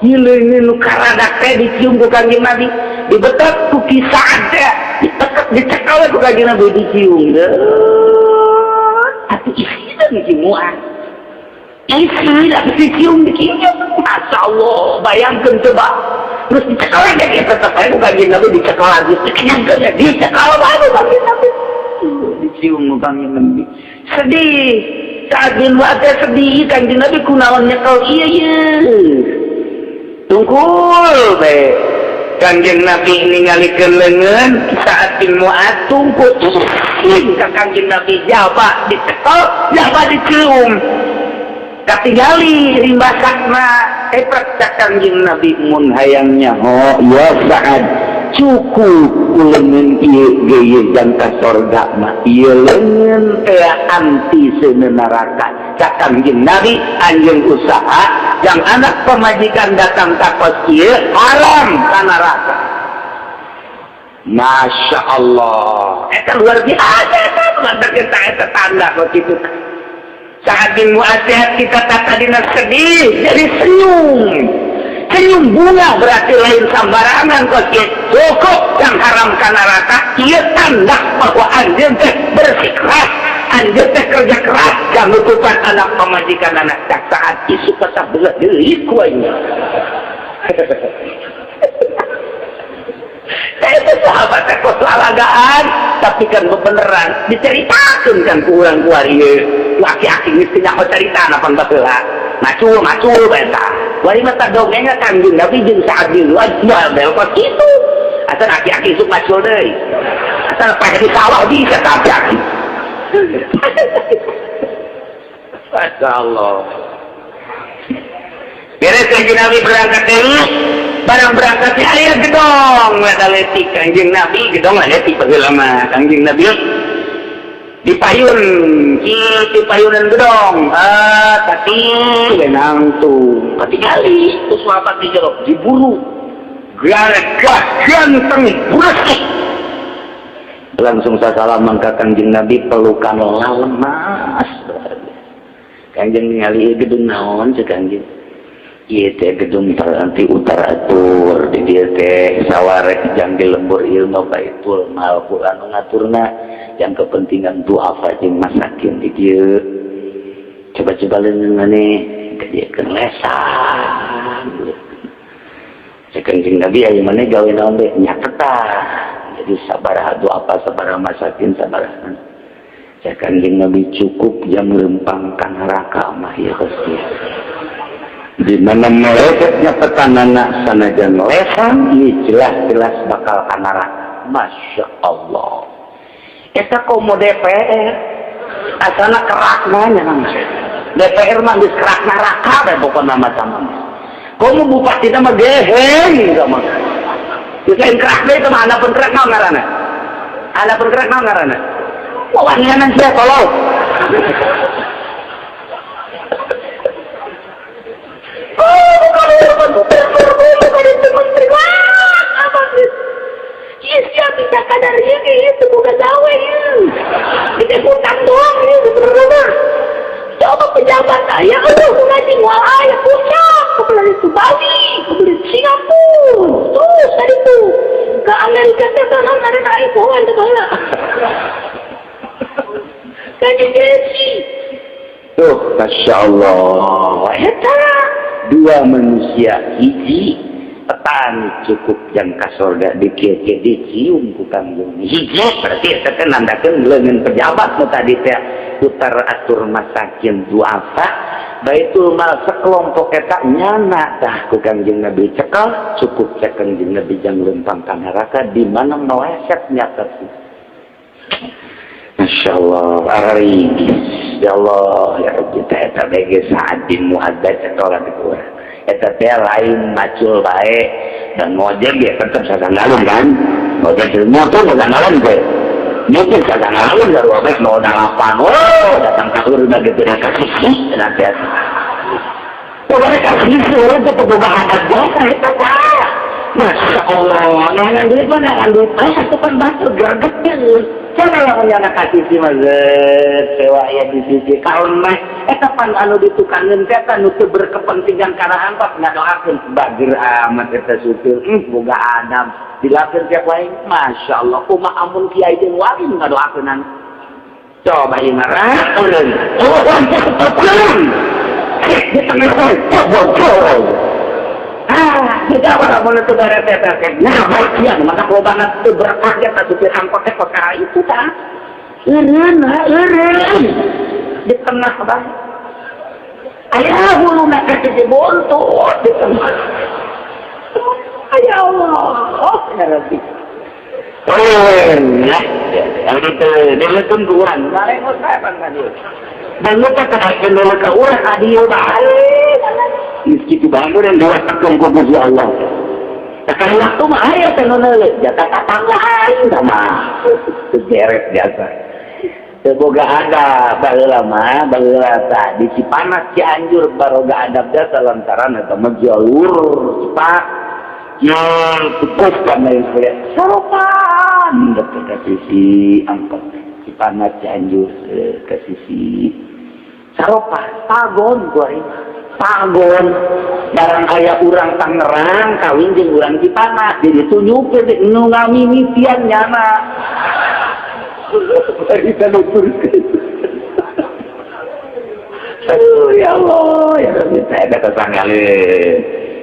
Ieu leungeun nu karadak teh dicium ku Kanjeng Nabi, dibetot ku kisah teh, ditekek dicekel ku Kanjeng Nabi dicium. Atuh isina diciuman. Isina dicium dicium. Masya Allah, bayangkeun coba. Terus dicekel lagi, tetep aja ku Kanjeng Nabi dicekel lagi, dicekel baru Kanjeng Nabi. Dicium ku Kanjeng Nabi. Sedih, saat bin Mu'adz sedih, Kanjeng Nabi kunaon nyekel ieu ieu. Tungkul bae. Kanjeng Nabi ningalikeun leungeun saat bin Mu'adz tungkul ka Kanjeng Nabi jaba dicekel, jaba dicium. Katingali rimbasakna epek ka Kanjeng Nabi mun hayang nyaho ya Sa'ad cukup leungeun ieu ge ieu jangka sorga mah ieu leungeun teh anti seuneu neraka. Cak Kanjeng Nabi anjeun usaha yang anak pemajikan datang ka kos ieu haram ka neraka. Masya Allah, eta luar biasa eta mantap eta eta tanda kos kitu. Saat bin Mu'adz kita tadina sedih jadi senyum. Senyum bunga berarti lain sambarangan kos kieu. Cukup yang haram ka neraka ieu tanda bahwa anjeun teh bersikeras, anjeun teh kerja keras jang nutupan anak pamajikan anak cak saat isu kesah belah deui ku aing. Itu sahabat teh kos lalagaan tapi kan beneran diceritakeun kan ku urang kuari ieu. Aki-aki geus teu nyaho carita napan baheula. Macul-macul bae tah. Wari mah tah dongengna Kanjeng Nabi jeung Sa'ad bin Mu'adz moal bel kos kitu. Asa aki-aki sok macul deui. Asa paeh di sawah bisa tah aki-aki. Masya Allah. Beres Kanjeng Nabi berangkat deui, barang berangkat teh aya gedong eta leutik Kanjeng Nabi gedong leutik baheula mah Kanjeng Nabi dipayun kitu payunan gedong tapi nangtung katingali ku sahabat di jero diburu gagah ganteng bersih langsung sasalaman ka Kanjeng Nabi pelukan lalemas. Kanjeng ningali gedung naon cek Kanjeng ieu teh gedung anti utara atur di dieu teh sawareh jang di lembur ieu mah baitul mal ku anu ngaturna yang kepentingan duafa jeung masakin di dieu coba-coba leungeun maneh ka dieu keur lesan cek Kanjeng Nabi aya maneh gawe naon teh nyatetan jadi sabaraha duafa sabaraha masakin sabaraha cek Kanjeng Nabi cukup jam lempang ka neraka mah ieu geus di mana melesetnya petanana sanajan lesan ieu jelas-jelas bakal ka neraka. Masya Allah, eta komo DPR asana kerakna nya DPR mah geus kerak neraka bae pokona mah sama komo bupati mah geheng mah geus lain kerak deui teh mah ana pun kerak naon ngaranna ana pun kerak naon ngaranna wawanianan sia tolol. Oh, bukan gubernur, bukan itu menteri. Wah, apa sih? Iya, bisa kadar ini, itu bukan gawe ya. Kita hutang doang ya, gubernur mah. Coba pejabat saya, aduh, ngaji mual ayah puncak, kebeli itu Bali, kebeli Singapura, terus tadi tuh ke Amerika Selatan ada naik pohon tuh lah. Kan jadi tuh, masya Allah, eta. Dua manusia hiji petani cukup yang ka sorga dikieu-kieu dicium ku Kangjeng hiji berarti eta teh nandakeun leungeun pejabat nu tadi teh putar atur masakin duafa baitul mal sekelompok eta nyana tah ku Kangjeng Nabi cekel cukup cek Kangjeng Nabi jang lempang ka neraka di mana meleset nyata. Masya Allah, arigis. Gusti Allah ya Rabbi teh eta bege Sa'ad bin Mu'adz setoran ku urang. Eta teh lain macul bae dan ngojek ge tetep sasanggalun kan. Ngojek motor sasanggalun teh. Mungkin sasanggalun sarua bae 08. Oh, datang ka urang gitu da kasih da teh. Pokoknya kasih urang teh boga adat jasa eta teh. Masya Allah, nangan duit mah nangan duit atuh kan batur gregetnya. Coba lamun nyana ka sisi mah zeut sewa aya di sisi kaon mah eta pan anu ditukangeun teh eta nu teu berkepentingan kana angkot ngadoakeun bager amat eta supir boga adab dilakeun tiap wae Masya Allah kumaha amun kiai jeung wali ngadoakeun coba ieu mah raeureun oh di tengah bodoh. Ah, tidak apa mun teu beres eta teh. Nah, bagian maka lobana teu berkah eta supir angkot teh perkara itu tah. Eureun, eureun. Di tengah bae. Aya huluna teh dibuntut di tengah. Ya Allah, oh ya Rabbi. Oh, ya. Yang itu dileutun ku urang. Balengot bae pan ka dieu. Dan lupa kena ka urang adieu bae. Kitu bangun dan dua tekung ku Gusti Allah. Tekan waktu mah aya teh nu neuleut, jatah tatangga aing tah mah. Teu biasa. Teu boga adab baheula mah, baheula tah di Cipanas Cianjur baroga adab jasa lantaran eta mah jalur cepat. Yang cukup kan lain sebagainya. Soropan deket ke sisi angkot Cipanas Cianjur ke sisi Saropan pagon kuari pagon barang aya urang Tangerang kawin jeung urang Cipanas jadi itu nyupir nu ngamimitian nyana kita nuturkeun. Aduh ya Allah ya Rabbi saya ada kesanggalin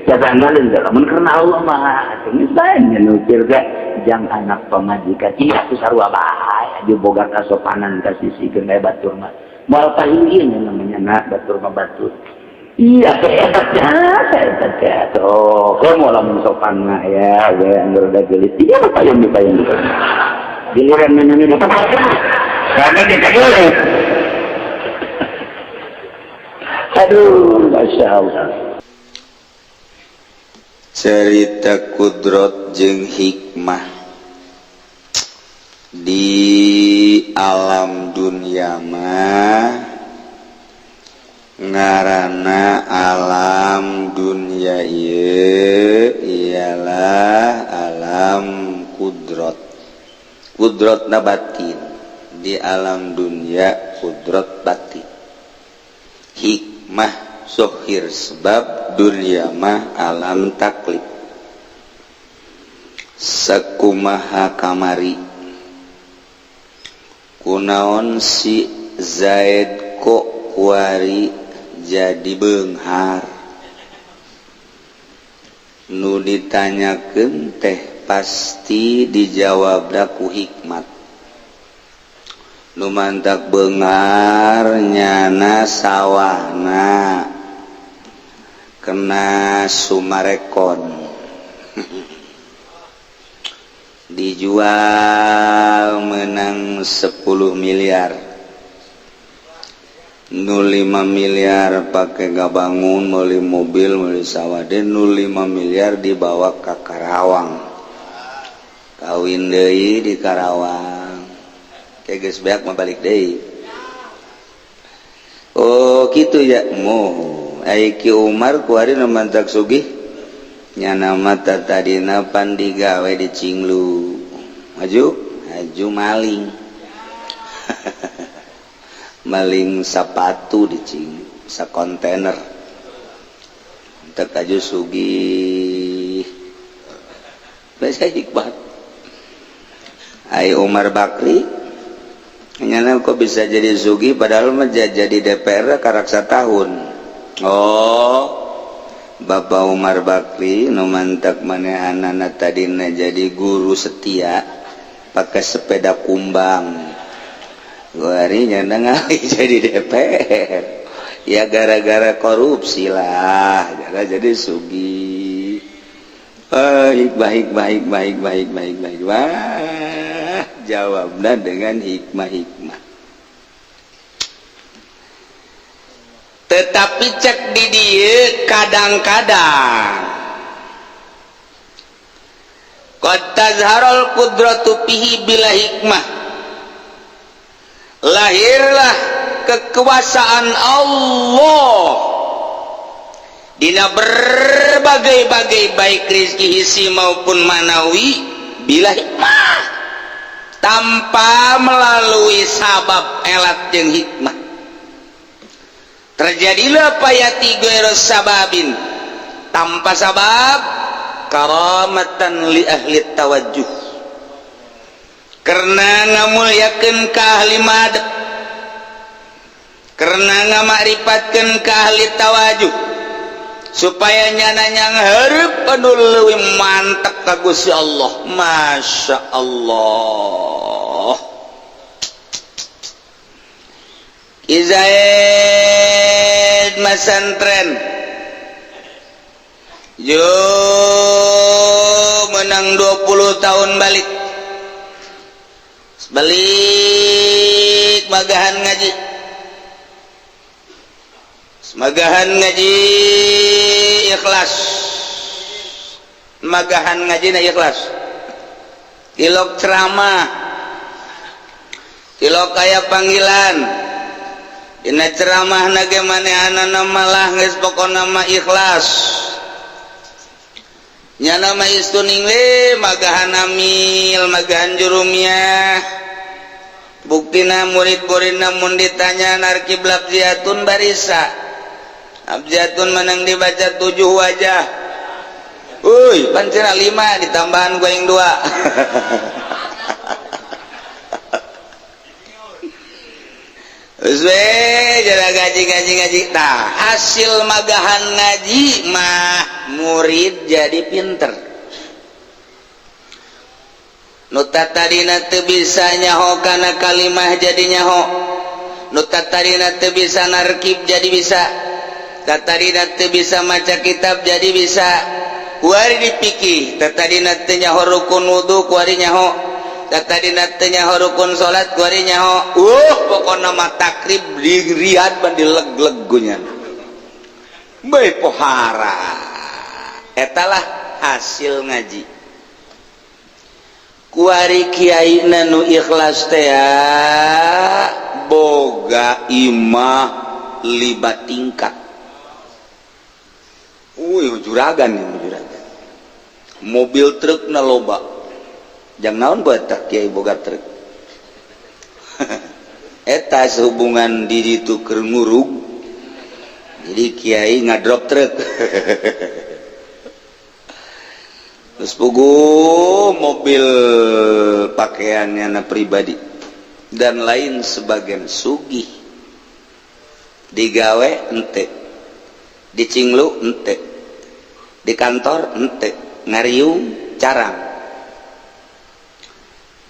kesanggalin lamun karena Allah mah geus bae nyupir ge jang anak pamajikan iya tu sarua bae dia boga kasopanan ka sisi geun batur mah moal pahinggil namanya nak batur mah batur. Iya, hebat ya. Tuh, kamu lamun sopan mah ya, gue anggur udah gelis. Iya, payung payung. Giliran minum ini karena dia gelis. Aduh, masya Allah. Cerita kudrot jeung hikmah di alam dunia mah ngarana alam dunia ieu ialah alam kudrot. Kudrotna batin. Di alam dunia kudrot batin. Hikmah sohir sebab dunia mah alam taklif. Sakumaha kamari kunaon si Zaid kok kuari jadi beunghar nu ditanyakeun teh pasti dijawabna ku hikmat nu mantak beunghar nyana sawahna kena sumarekon dijual menang 10 miliar 05 miliar pakai gabangun meuli mobil meuli sawah den 05 miliar dibawa ke Karawang kawin deui di Karawang kayak geus beak mah balik deui. Oh kitu ya moh ai Ki Umar kuari nu mantak sugih nyana mah tadina pan digawe di Cinglu maju haju maling maling sepatu di Cinglu sakontainer teu aju sugih biasa hikmat. Ai Umar Bakri nyana kok bisa jadi sugih padahal mah jadi DPR karak satahun. Oh Bapak Umar Bakri nu mantak manehanana tadina jadi guru setia pakai sepeda kumbang Guari nyana ngali jadi DPR ya gara-gara korupsi lah gara jadi sugih. Hikmah hikmah hikmah hikmah hikmah hikmah hikmah jawabna dengan hikmah hikmah. Tetapi cek di dieu kadang-kadang qad tazharul qudratu fihi bila hikmah, lahirlah kekuasaan Allah dina berbagai-bagai baik rizki hisi maupun manawi bila hikmah, tanpa melalui sabab elat jeung hikmah. Terjadilah payati ghairu sababin, tanpa sabab, karamatan li ahli tawajjuh, karena ngamulyakeun ka ahli madep, karena ngamakripatkeun ka ahli tawajuh, supaya nyana nyanghareup anu leuwih mantep ka Gusti Allah. Masya Allah. Izaid masantren yo menang 20 tahun balik balik magahan ngaji, magahan ngaji ikhlas, magahan ngaji na ikhlas, tilok ceramah, tilok kaya panggilan dina ceramah na ge manehanana malah geus pokona mah ikhlas. Nyana mah istuning we magahan amil, magahan jurumiah. Buktina murid-muridna mun ditanya narkib labziatun barisa, abjatun menang dibaca 7 wajah. Uy, pancena 5 ditambahan gua yang 2. Wes we jara gaji gaji ngaji. Nah, hasil magahan ngaji mah murid jadi pinter. Nu tadina teu bisa nyaho kana kalimah jadi nyaho, nu tadina teu bisa narkib jadi bisa, tadina teu bisa maca kitab jadi bisa. Kuari dipikih, tadina teu nyaho rukun wudu kuari nyaho, tadina teu nyaho rukun salat kuari nyaho. Pokona mah takrib di Riyadh ban dileg-leg nya. Bae pohara. Etalah hasil ngaji. Kuari kiai nu ikhlas teh boga imah 5 tingkat. Uy, juragan nih, juragan. Mobil truk na loba. Jang naon buat tak kiai boga truk. Eta sehubungan di ditu keur ngurug. Jadi kiai ngadrop truk. Terus pugu mobil pakaiannya na pribadi dan lain sebagian sugih. Digawe ente, dicinglu ente, di kantor ente, ngariung carang.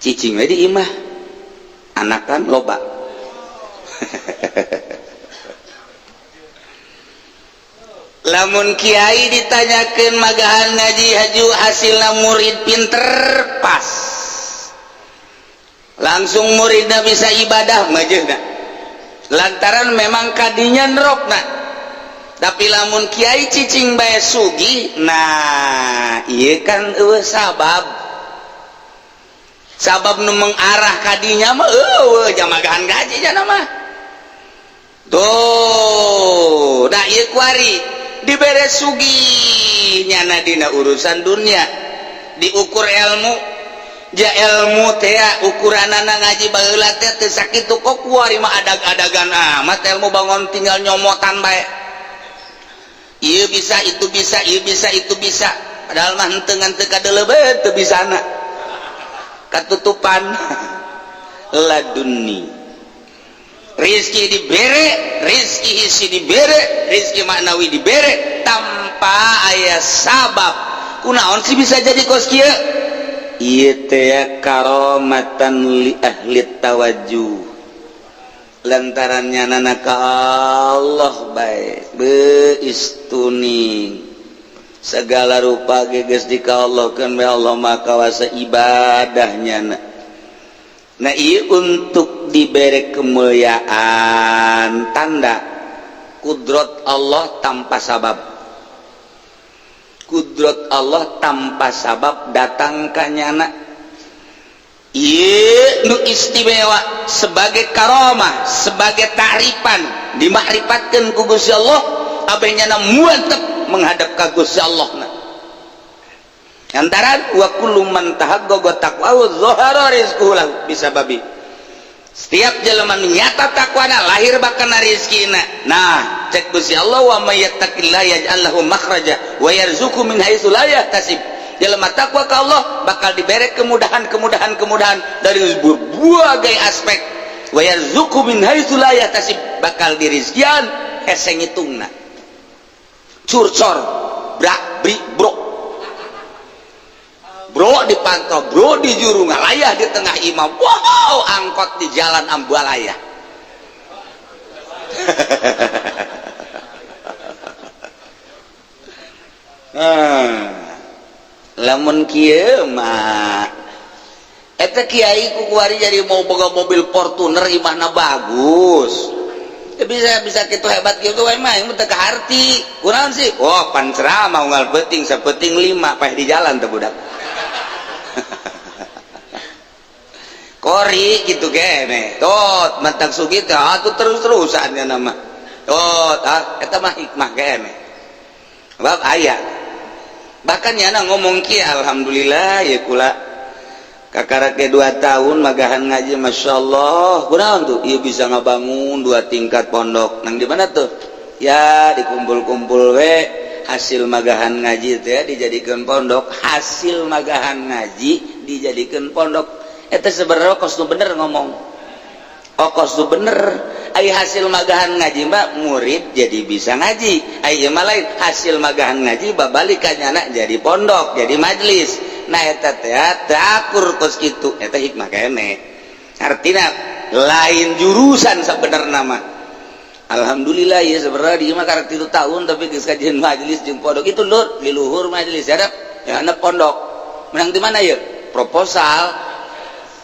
Cicing we di imah, anakan loba. Lamun kiai ditanyakeun magahan ngaji haju hasilna murid pinter pas. Langsung muridna bisa ibadah majeuhna. Lantaran memang kadinya nerokna. Tapi lamun kiai cicing bae sugih, nah ieu kan eueuh sabab. Sabab nu mengarah kadinya mah eueuh jamagahan gaji jana mah. Tuh, nah ieu kuari dibere sugih nyana dina urusan dunia, diukur ilmu, ja ilmu teh ukuranana ngaji baheula teh teu sakitu kok kuari mah adag-adagan amat ilmu bangun tinggal nyomotan bae. Ieu bisa itu bisa, ieu bisa itu bisa, padahal mah henteu ngan teu kadeuleu bae teu bisana. Katutupan laduni. Rizki dibere, rizki isi dibere, rizki maknawi dibere tanpa aya sabab. Kunaon sih bisa jadi kos kieu? Ieu teh karomatan li ahli tawajjuh. Lantaran nyanana ka Allah bae beistuning. Segala rupa geus di ka Allah keun bae Allah mah kawasa ibadahnya. Nah, ieu untuk diberi kemuliaan tanda Kudrat Allah tanpa sabab. Kudrat Allah tanpa sabab datang ka nyana. Ieu nu istimewa sebagai karomah, sebagai ta'rifan, dimakrifat ku Gusti Allah, abeh nyana muantep menghadap ka Gusti Allah na. Antara wa kullu man tahaqqaqa taqwa zahara rizquhu lahu bisababi. Setiap jelema nu nyata takwana lahir bakana rezekina. Nah, cek Gusti Allah wa may yattaqillaha yaj'al lahu makhraja wa yarzuqhu min haitsu la yahtasib. Jelema takwa ka Allah bakal diberi kemudahan-kemudahan-kemudahan dari berbagai aspek. Wa yarzuqhu min haitsu la yahtasib, bakal dirizkian hese ngitungna. Curcor, brak bri bro. Bro dipantau, bro di juru ngalayah di tengah imam. Wow, angkot di jalan Ambalaya. Lamun kieu mah eta kiai ku kuari jadi mau boga mobil Fortuner imahna bagus. Bisa bisa kitu hebat kitu we mah teu kaharti. Kunaon sih? Wah, pan ceramah unggal peuting sapeting 5 paeh di jalan teh budak. Kori gitu kene tot mantak sugih teh atuh terus-terusannya nama tot ah eta mah hikmah kene bab aya bahkan nyana ngomong kieu alhamdulillah ya kula kakara ke 2 tahun magahan ngaji masyaallah kunaon tuh ieu bisa ngabangun 2 tingkat pondok nang di mana tuh ya dikumpul-kumpul we hasil magahan ngaji teh dijadikeun pondok hasil magahan ngaji dijadikeun pondok. Eta sebenarnya kos nu bener ngomong. Oh kos nu bener. Ai hasil magahan ngaji mbak murid jadi bisa ngaji. Ai ieu mah lain hasil magahan ngaji babalik ka nyana jadi pondok, jadi majelis. Nah eta teh takur kos kitu, eta hikmah keneh. Artina lain jurusan sabenerna mah. Alhamdulillah ya sebenarnya di mah karek 3 tahun tapi geus kajian majelis jeung pondok itu lur di luhur majelis hadap ya anak pondok. Menang di mana ya? Proposal.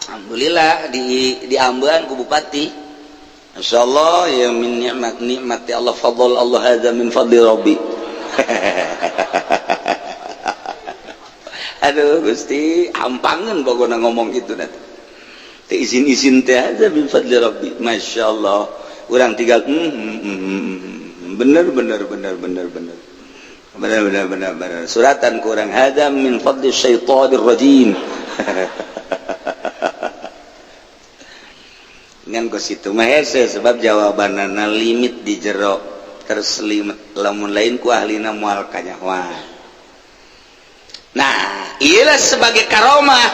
Alhamdulillah di diambean ku bupati. Insyaallah ya min nikmat nikmati Allah fadl Allah hadza min fadli rabbi. Aduh Gusti, ampangeun pokona ngomong kitu nanti. Teu izin-izin teh hadza min fadli rabbi. Masyaallah. Urang tinggal bener bener bener bener bener. Bener bener bener bener. Suratan ku urang hadza min fadli syaitonir rajim. Ngan ke situ mah hese sebab jawabanana limit di jero terselimet lamun lain ku ahlina moal kanyahoan. Nah, iyalah sebagai karomah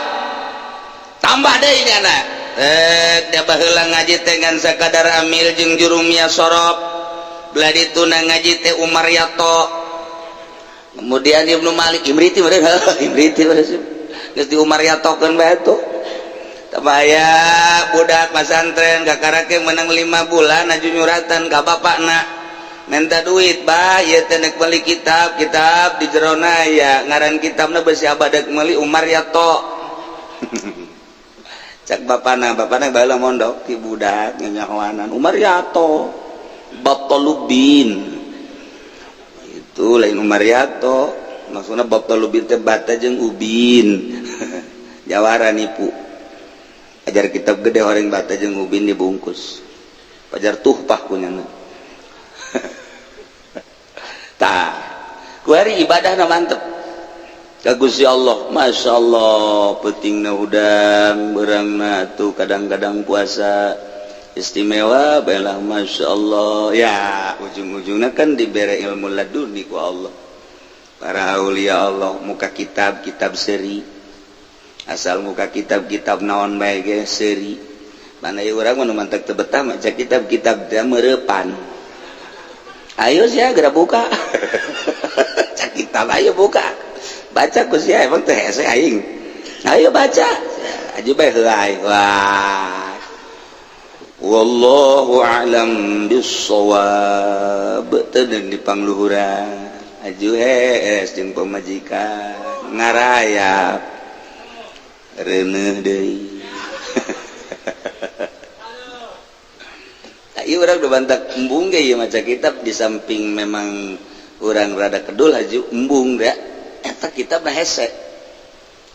tambah deui nyana. Dia baheula ngaji teh ngan sakadar amil jeung jurumia sorop. Belah dituna ngaji teh Umar Yato. Kemudian Ibnu Malik Imriti meureun Imriti meureun. Geus di Umar Yatokeun bae tuh. Tabaya budak pasantren kakarake menang 5 bulan aju nyuratan ka bapakna minta duit bah ieu teh nek meuli kitab kitab di jerona ya ngaran kitabna besi abadak meuli Umar Yato. Cak bapakna bapakna baheula mondok ti budak nyanyahoanan Umar Yato Batalubin itu lain Umar Yato maksudna Batalubin teh bata jeung ubin. Jawara nipu ajar kitab gede horeng bata jeung ubin dibungkus pajar tuhpah kunyana. Tah kuari ibadahna mantep ka Gusti Allah masyaallah peutingna hudang beurangna tuh kadang-kadang puasa istimewa baelah masyaallah ya ujung-ujungna kan dibere ilmu laduni ku Allah para aulia Allah muka kitab-kitab seri asal muka kitab-kitab naon bae ge seuri mana ieu urang mah nu mantek teu betah maca kitab-kitab teh meurepan ayo sia geura buka. Cak kitab ayo buka baca ku sia emang teh hese aing ayo baca aju bae heulai wah wallahu a'lam bissawab teu di pangluhuran aju hees jeung pamajikan ngarayap reuneuh deui. Ieu urang udah bantak embung ge ieu maca kitab, di samping memang urang rada kedul haju embung da eta kitab mah hese.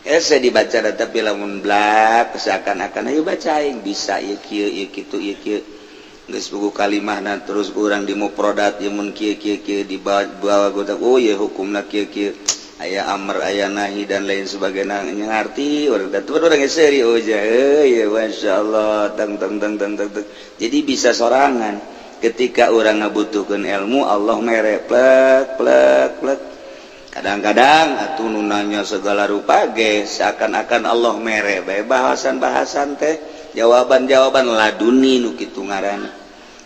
Hese dibaca, tapi lamun blak seakan-akan ayo baca aing bisa ieu kieu, ieu kitu, ieu kieu. Geus buku kalimahna, terus urang di muprodat ieu mun kieu kieu kieu, dibawa gotak, oh ieu hukumna kieu kieu, aya amr, aya nahi, dan lain sebagainya. Ngerti urang teh, urang geus seuri, oh ya masyaallah, tang tang tang tang tang tang. Jadi bisa sorangan ketika urang ngabutuhkeun ilmu, Allah mere plek plek plek. Kadang-kadang atuh nu nanya segala rupa ge seakan-akan Allah mere bae bahasan-bahasan teh, jawaban-jawaban laduni nu kitu ngaranna.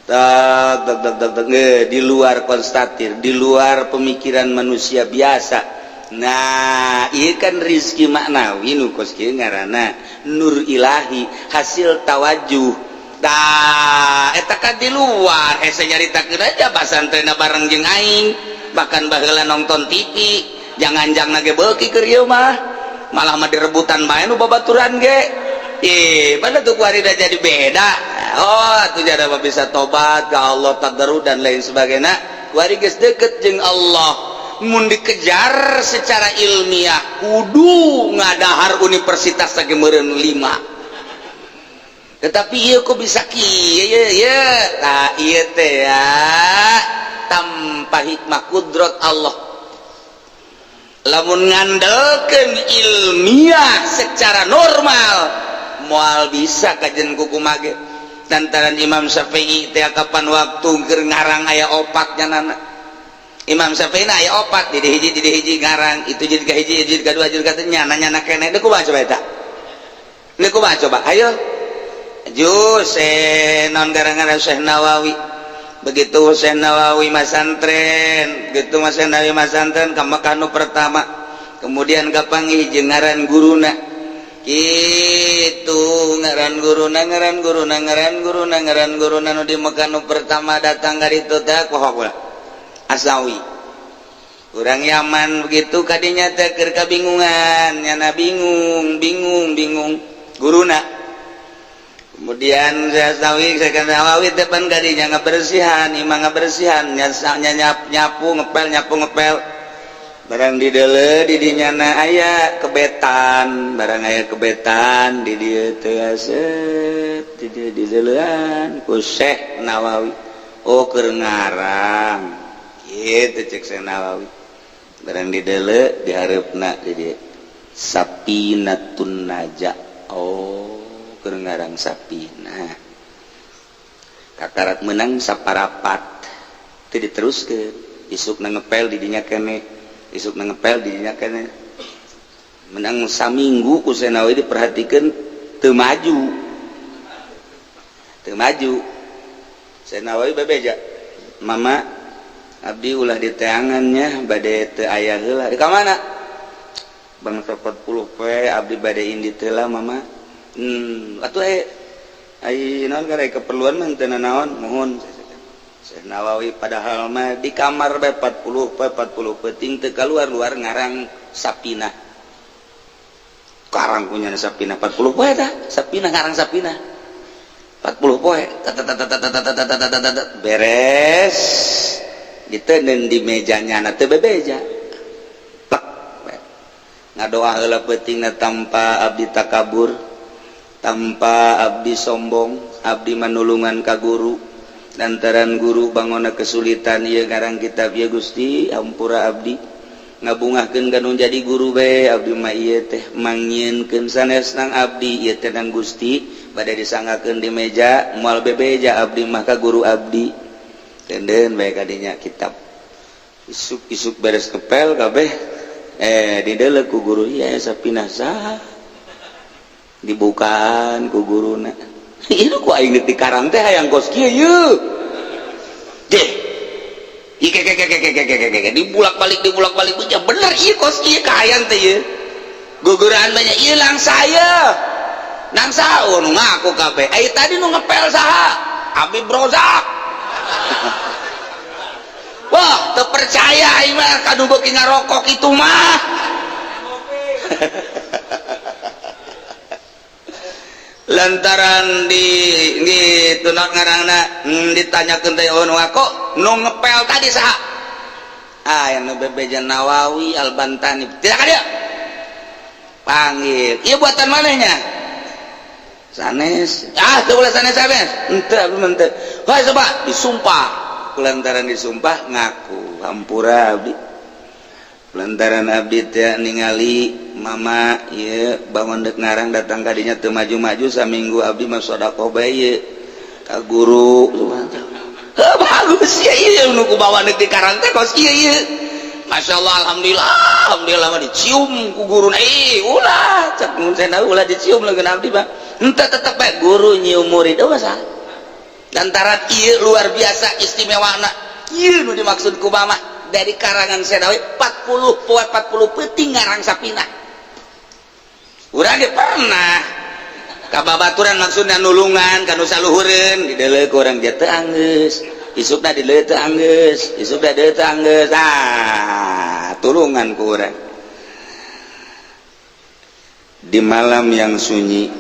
Tak tak tak tak tak, di luar konstatir, di luar pemikiran manusia biasa. Nah, ieu kan rizki maknawi nu kos kieu ngaranna nur ilahi, hasil tawajuh. Tah, eta kan di luar hese nyaritakeun aja pasantrenna bareng jeung aing, bahkan baheula nonton TV, jangan-jangan ge beuki keur ieu mah, malah mah direbutan bae nu babaturan ge. Ih, pada tuh kuari udah jadi beda. Oh, atuh jadi bisa tobat ke Allah, tadarru dan lain sebagainya. Kuari geus deket jeung Allah. Mun dikejar secara ilmiah kudu ngadahar universitas lagi meureun 5, tetapi ieu kok bisa kieu ye ye? Tah, ieu teh ya tanpa hikmah kudrat Allah. Lamun ngandelkeun ilmiah secara normal moal bisa kajen kukumaha ge. Lantaran Imam Syafi'i teh kapan waktu keur ngarang aya opat nyanana. Imam Syafi'i aya opat di hiji, di hiji ngarang itu jadi ka hiji, jadi ka dua, jadi ka nyana nyana keneh. Deuk kumaha coba eta? Deuk kumaha coba? Ayo jus non gara-gara Syekh Nawawi. Begitu Syekh Nawawi masantren, begitu Mas Syekh Nawawi masantren ka Mekah nu pertama, kemudian kapanggih jeung ngaran guruna kitu, ngaran guruna, ngaran guruna, ngaran guruna, ngaran guruna nu di Mekah nu pertama datang ka ditu teh poho Asawi orang Yaman. Begitu kadinya teh keur kabingungan nyana, bingung bingung bingung guruna. Kemudian saya Asawi, saya kan Nawawi teh pan kadinya ngabersihan imah, ngabersihan nyap, nyapu ngepel, nyapu ngepel, barang di dele di dinyana aya kebetan, barang aya kebetan di dieu teh, set di dieu di delean ku Syekh Nawawi. Oh, keur ngarang gitu cek Syekh Nawawi. Barang di dele dihareupna di dieu Sapinatun Naja, oh keur ngarang Sapina. Kakarak menang saparapat teu diteruskeun, isukna ngepel di dinya keneh, isukna ngepel di dinya keneh. Menang saminggu ku Syekh Nawawi diperhatikeun teu maju, teu maju. Syekh Nawawi bebeja, "Mama, abdi ulah diteangannya, bade teu aya heula." "Di ka mana?" "Bangsa 40 poe abdi bade indit heula, Mama." Atuh ai naon kare keperluan mah teu naon." "Mohon." Syekh Nawawi padahal mah di kamar bae 40 poe, 40 peuting teu kaluar-luar ngarang Sapina. Karang punya Sapina 40 poe tah, Sapina, ngarang Sapina 40 poe. Beres, ditenen di mejanya na, teu bebeja. Plek, ngadoa heula peutingna, "Tanpa abdi takabur, tanpa abdi sombong, abdi manulungan ka guru lantaran guru bangona kesulitan ieu ngarang kitab. Ya Gusti, ampura abdi, ngabungahkeun ka nu jadi guru bae. Abdi mah ieu teh mangnyieunkeun sanes nang abdi ieu teh, nang Gusti." Bade disanggakeun di meja, moal bebeja abdi mah ka guru abdi. Denden bae kadinya kitab. Isuk-isuk beres kepel kabeh, dideuleu ku guru, ya Sapina saha? Dibukaan ku guruna, "Ieu ku aing di karang teh hayang kos kieu yeuh deh." Dibulak-balik, dibulak-balik, bener ieu kos kieu kahayang teh ieu. Guguran banyak ieu langsa saya nangsa. Oh, nu ngaku kabeh. Eh, tadi nu ngepel saha? Habib Rozak. Wah, teu percaya aing mah kanu beuki ngarokok itu mah. Lantaran di gitu ngarangna ditanyakeun teh nu ngaku nu ngepel tadi saha? Ah, yang nu bebeja Nawawi Albantani. Tidak ada. Panggil. Ieu buatan manehnya? Sanes. Ah, teu ulah sanes sanes. Henteu abdi mah henteu. Heuh coba disumpah. Kulantaran disumpah ngaku hampura abdi. Lantaran abdi teh ningali mama ieu bangun dek ngarang datang kadinya teu maju-maju saminggu abdi mah sedekah bae ieu ka guru. Heuh bagus ya ieu nu ku bawa deuk di karang teh kos ieu ieu. Masya Allah, alhamdulillah, alhamdulillah mah dicium ku guru. Ih, ulah cek mun cenah ulah dicium leungeun abdi mah. Henteu tetep bae guru nyium murid oh masalah. Lantaran ieu luar biasa istimewana. Ieu nu dimaksud ku mama dari karangan Senawi 40 poe 40 peuting ngarang sapina. Urang ge pernah ka babaturan maksudna nulungan ka nu saluhureun dideuleu ku urang dia teu anggeus. Isukna dideuleu teu anggeus, isukna dideuleu teu anggeus. Ah, tulungan ku urang. Di malam yang sunyi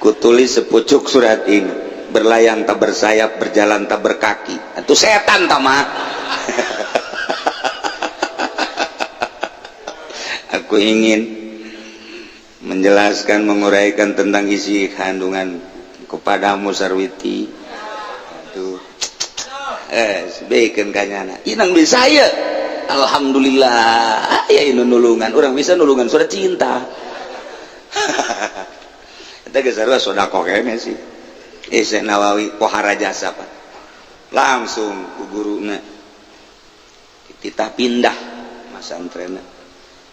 kutulis sepucuk surat ini, berlayang tak bersayap, berjalan tak berkaki, itu setan tak mah. Aku ingin menjelaskan, menguraikan tentang isi kandungan kepadamu Sarwiti. Aduh, beken kanyana inang bisa ya, alhamdulillah ya ini nulungan orang bisa nulungan surat cinta. Eta geus sarua sedekah kene sih. Syekh Nawawi pohara jasa Pak. Langsung ku guruna titah pindah masantrenna.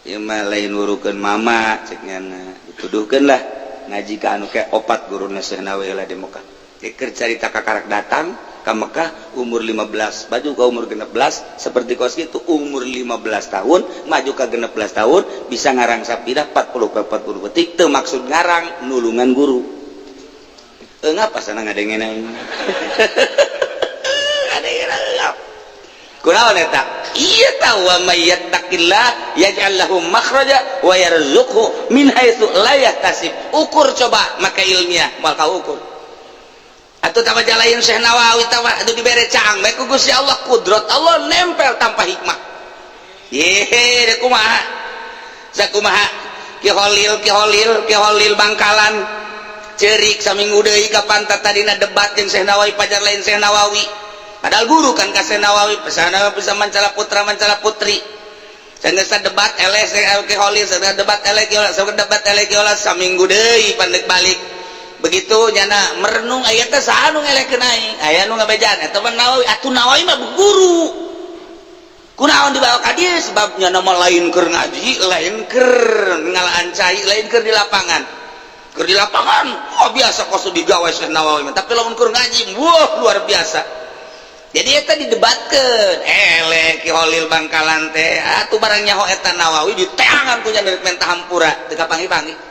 Ieu mah lain wurukeun mama cek nyana, dituduhkeun lah ngaji ka anu ke opat guruna Syekh Nawawi lah di Mekah. Keur carita kakarak datang ka Mekah umur 15, baju ka umur 16 seperti kos kitu umur 15 tahun, maju ka 16 tahun bisa ngarang sapira 40 ke 40 petik teu maksud ngarang nulungan guru. Ngapa sana ngadengen aing? Ngadengen ngap. Kunaon eta? Ieu tahu wa may yattaqillah yaj'al lahu makhraja wa yarzuqhu min haitsu la yahtasib. Ukur coba maka ilmiah moal kaukur. Atuh tama jalain Syekh Nawawi tama atuh dibere caang bae ku Gusti Allah, kudrat Allah nempel tanpa hikmah. Ye, kumaha? Sakumaha? Ki Holil, Ki Holil, Ki Holil Bangkalan cerik saminggu deui ka pantat tadina debat jeung Syekh Nawawi pajar lain Syekh Nawawi. Padahal guru kan ka Syekh Nawawi, pesana bisa mancala putra mancala putri. Sanggeus debat eleh Syekh Ki Holil, sanggeus debat eleh Ki Holil, sanggeus debat eleh Ki Holil saminggu deui pandek balik. Begitu nyana merenung aya teh saha nu ngelehkeun aing? Aya nu ngabejaan eta mah Nawawi, atuh Nawawi mah guru. Kunaon dibawa ka dieu sebab nyana mah lain keur ngaji, lain keur ngalaan cai, lain keur di lapangan. Keur di lapangan, wah biasa kos digawe Syekh Nawawi mah, tapi lamun keur ngaji, wah luar biasa. Jadi eta didebatkeun, eleh Ki Holil Bangkalan teh, atuh barang nyaho eta Nawawi diteangan ku nya menta hampura, teu kapanggih-panggih.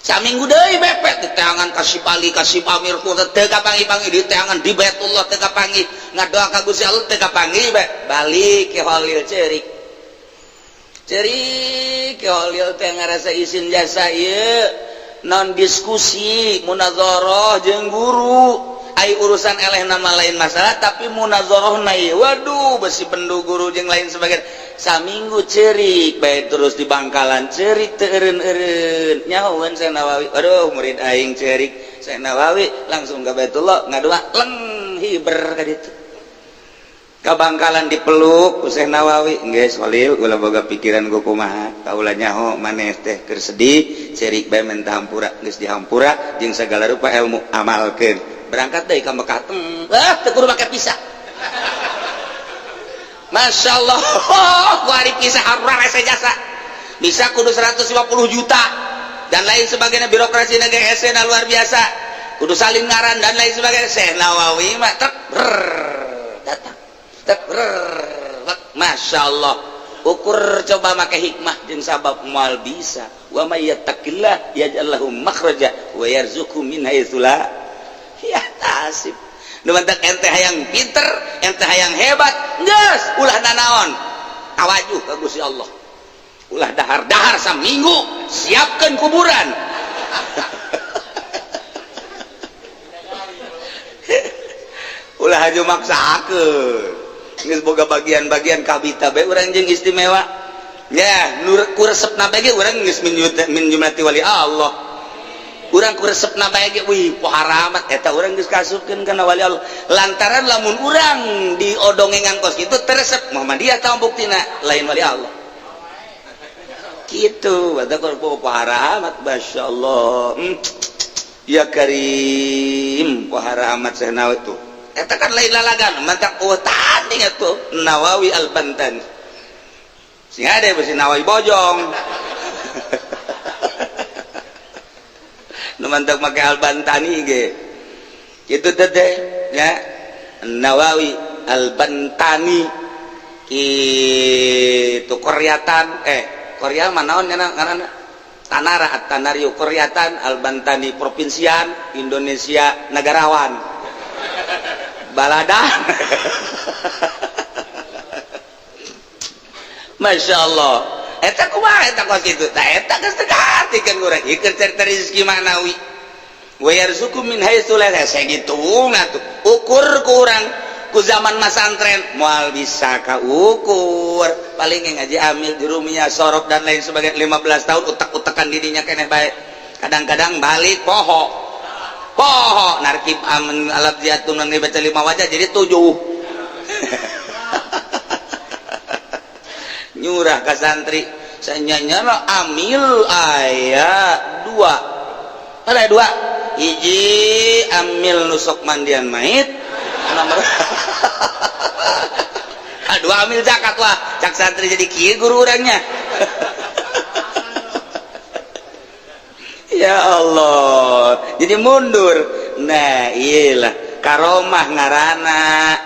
Saminggu deui bepet diteangan ka si Pali, ka si Pamir teu kapanggih-panggih, diteangan di Baitullah teu kapanggih, ngadoa ka Gusti Allah teu kapanggih be. Balik Ki Holil ceurik. Ceurik Ki Holil teh ngarasa isin jasa ieu non diskusi munazarah jeung guru. Ai urusan eleh nama lain masalah tapi munazarahna ieu waduh besi bendu guru jeung lain sebagainya. Saminggu cerik bae terus di Bangkalan cerik teu eureun-eureun nyahoeun Syekh Nawawi, aduh murid aing cerik Syekh Nawawi langsung ka Baitullah ngadoa leng hiber ka ditu. Ka Bangkalan dipeluk ku Syekh Nawawi, geus Holil ulah boga pikiran ku kumaha kaula nyaho maneh teh keur sedih cerik bae menta hampura geus dihampura jeung sagala rupa ilmu amalkeun. Berangkat deui ka Mekah ah teu kudu make visa. Masya Allah, ku ari visa harurese jasa. Bisa kudu 150 juta dan lain sebagainya, birokrasi negara esena luar biasa. Kudu salin ngaran dan lain sebagainya. Syekh Nawawi mah tek datang. Tek Masya Allah. Ukur coba make hikmah jeung sabab moal bisa. Wa may yattaqillah yaj'al lahu makhraja wa yarzuqhu min haitsu la yahtasib. Nu mantak ente hayang pinter, ente hayang hebat, geus ulah nanaon. Tawajuh ka Gusti Allah. Ulah dahar-dahar saminggu, siapkeun kuburan. Ulah aja maksakeun. Geus boga bagian-bagian kabita bae urang jeung istimewa. Ya, nur ku resepna bae ge urang geus min jumlati wali Allah. Urang ku resepna bae ge wih pohara amat eta urang geus kasupkeun kana wali Allah. Lantaran lamun urang diodongengan kos kitu teresep Muhammadiyah tah buktina lain wali Allah. Kitu badak pohara amat masyaallah. Ya Karim pohara amat Syekh Nawawi tuh. Eta kan lain lalagan mantak eueuh tanding atuh Nawawi Al-Bantani. Sing ade besi Nawawi bojong. Nu mantak make Al-Bantani ge. Kitu teh ya Nawawi Al-Bantani kitu Koreatan Korea mah naon nya ngaranna? Tanara At-Tanario Koreatan Al-Bantani Provinsian Indonesia Negarawan Baladan. Masya Allah eta kumaha eta kos kitu tah eta geus teu kahartikeun urang ieu keur carita rezeki maknawi wa yarzuqu min haitsu la yahtasib sagituna tuh ukur ku urang ku zaman masantren moal bisa kaukur paling ngaji amil jurumiyah sorok dan lain sebagainya 15 tahun utak-utakan didinya keneh bae kadang-kadang balik poho poho narkib amin alab jatun baca 5 wajah jadi 7. Nyurah ka santri sanyanya amil aya 2 ada 2 hiji amil nusok mandian mait nomor 2 amil zakat lah cak santri jadi kieu guru urangnya. Ya Allah jadi mundur. Nah iyalah karomah ngarana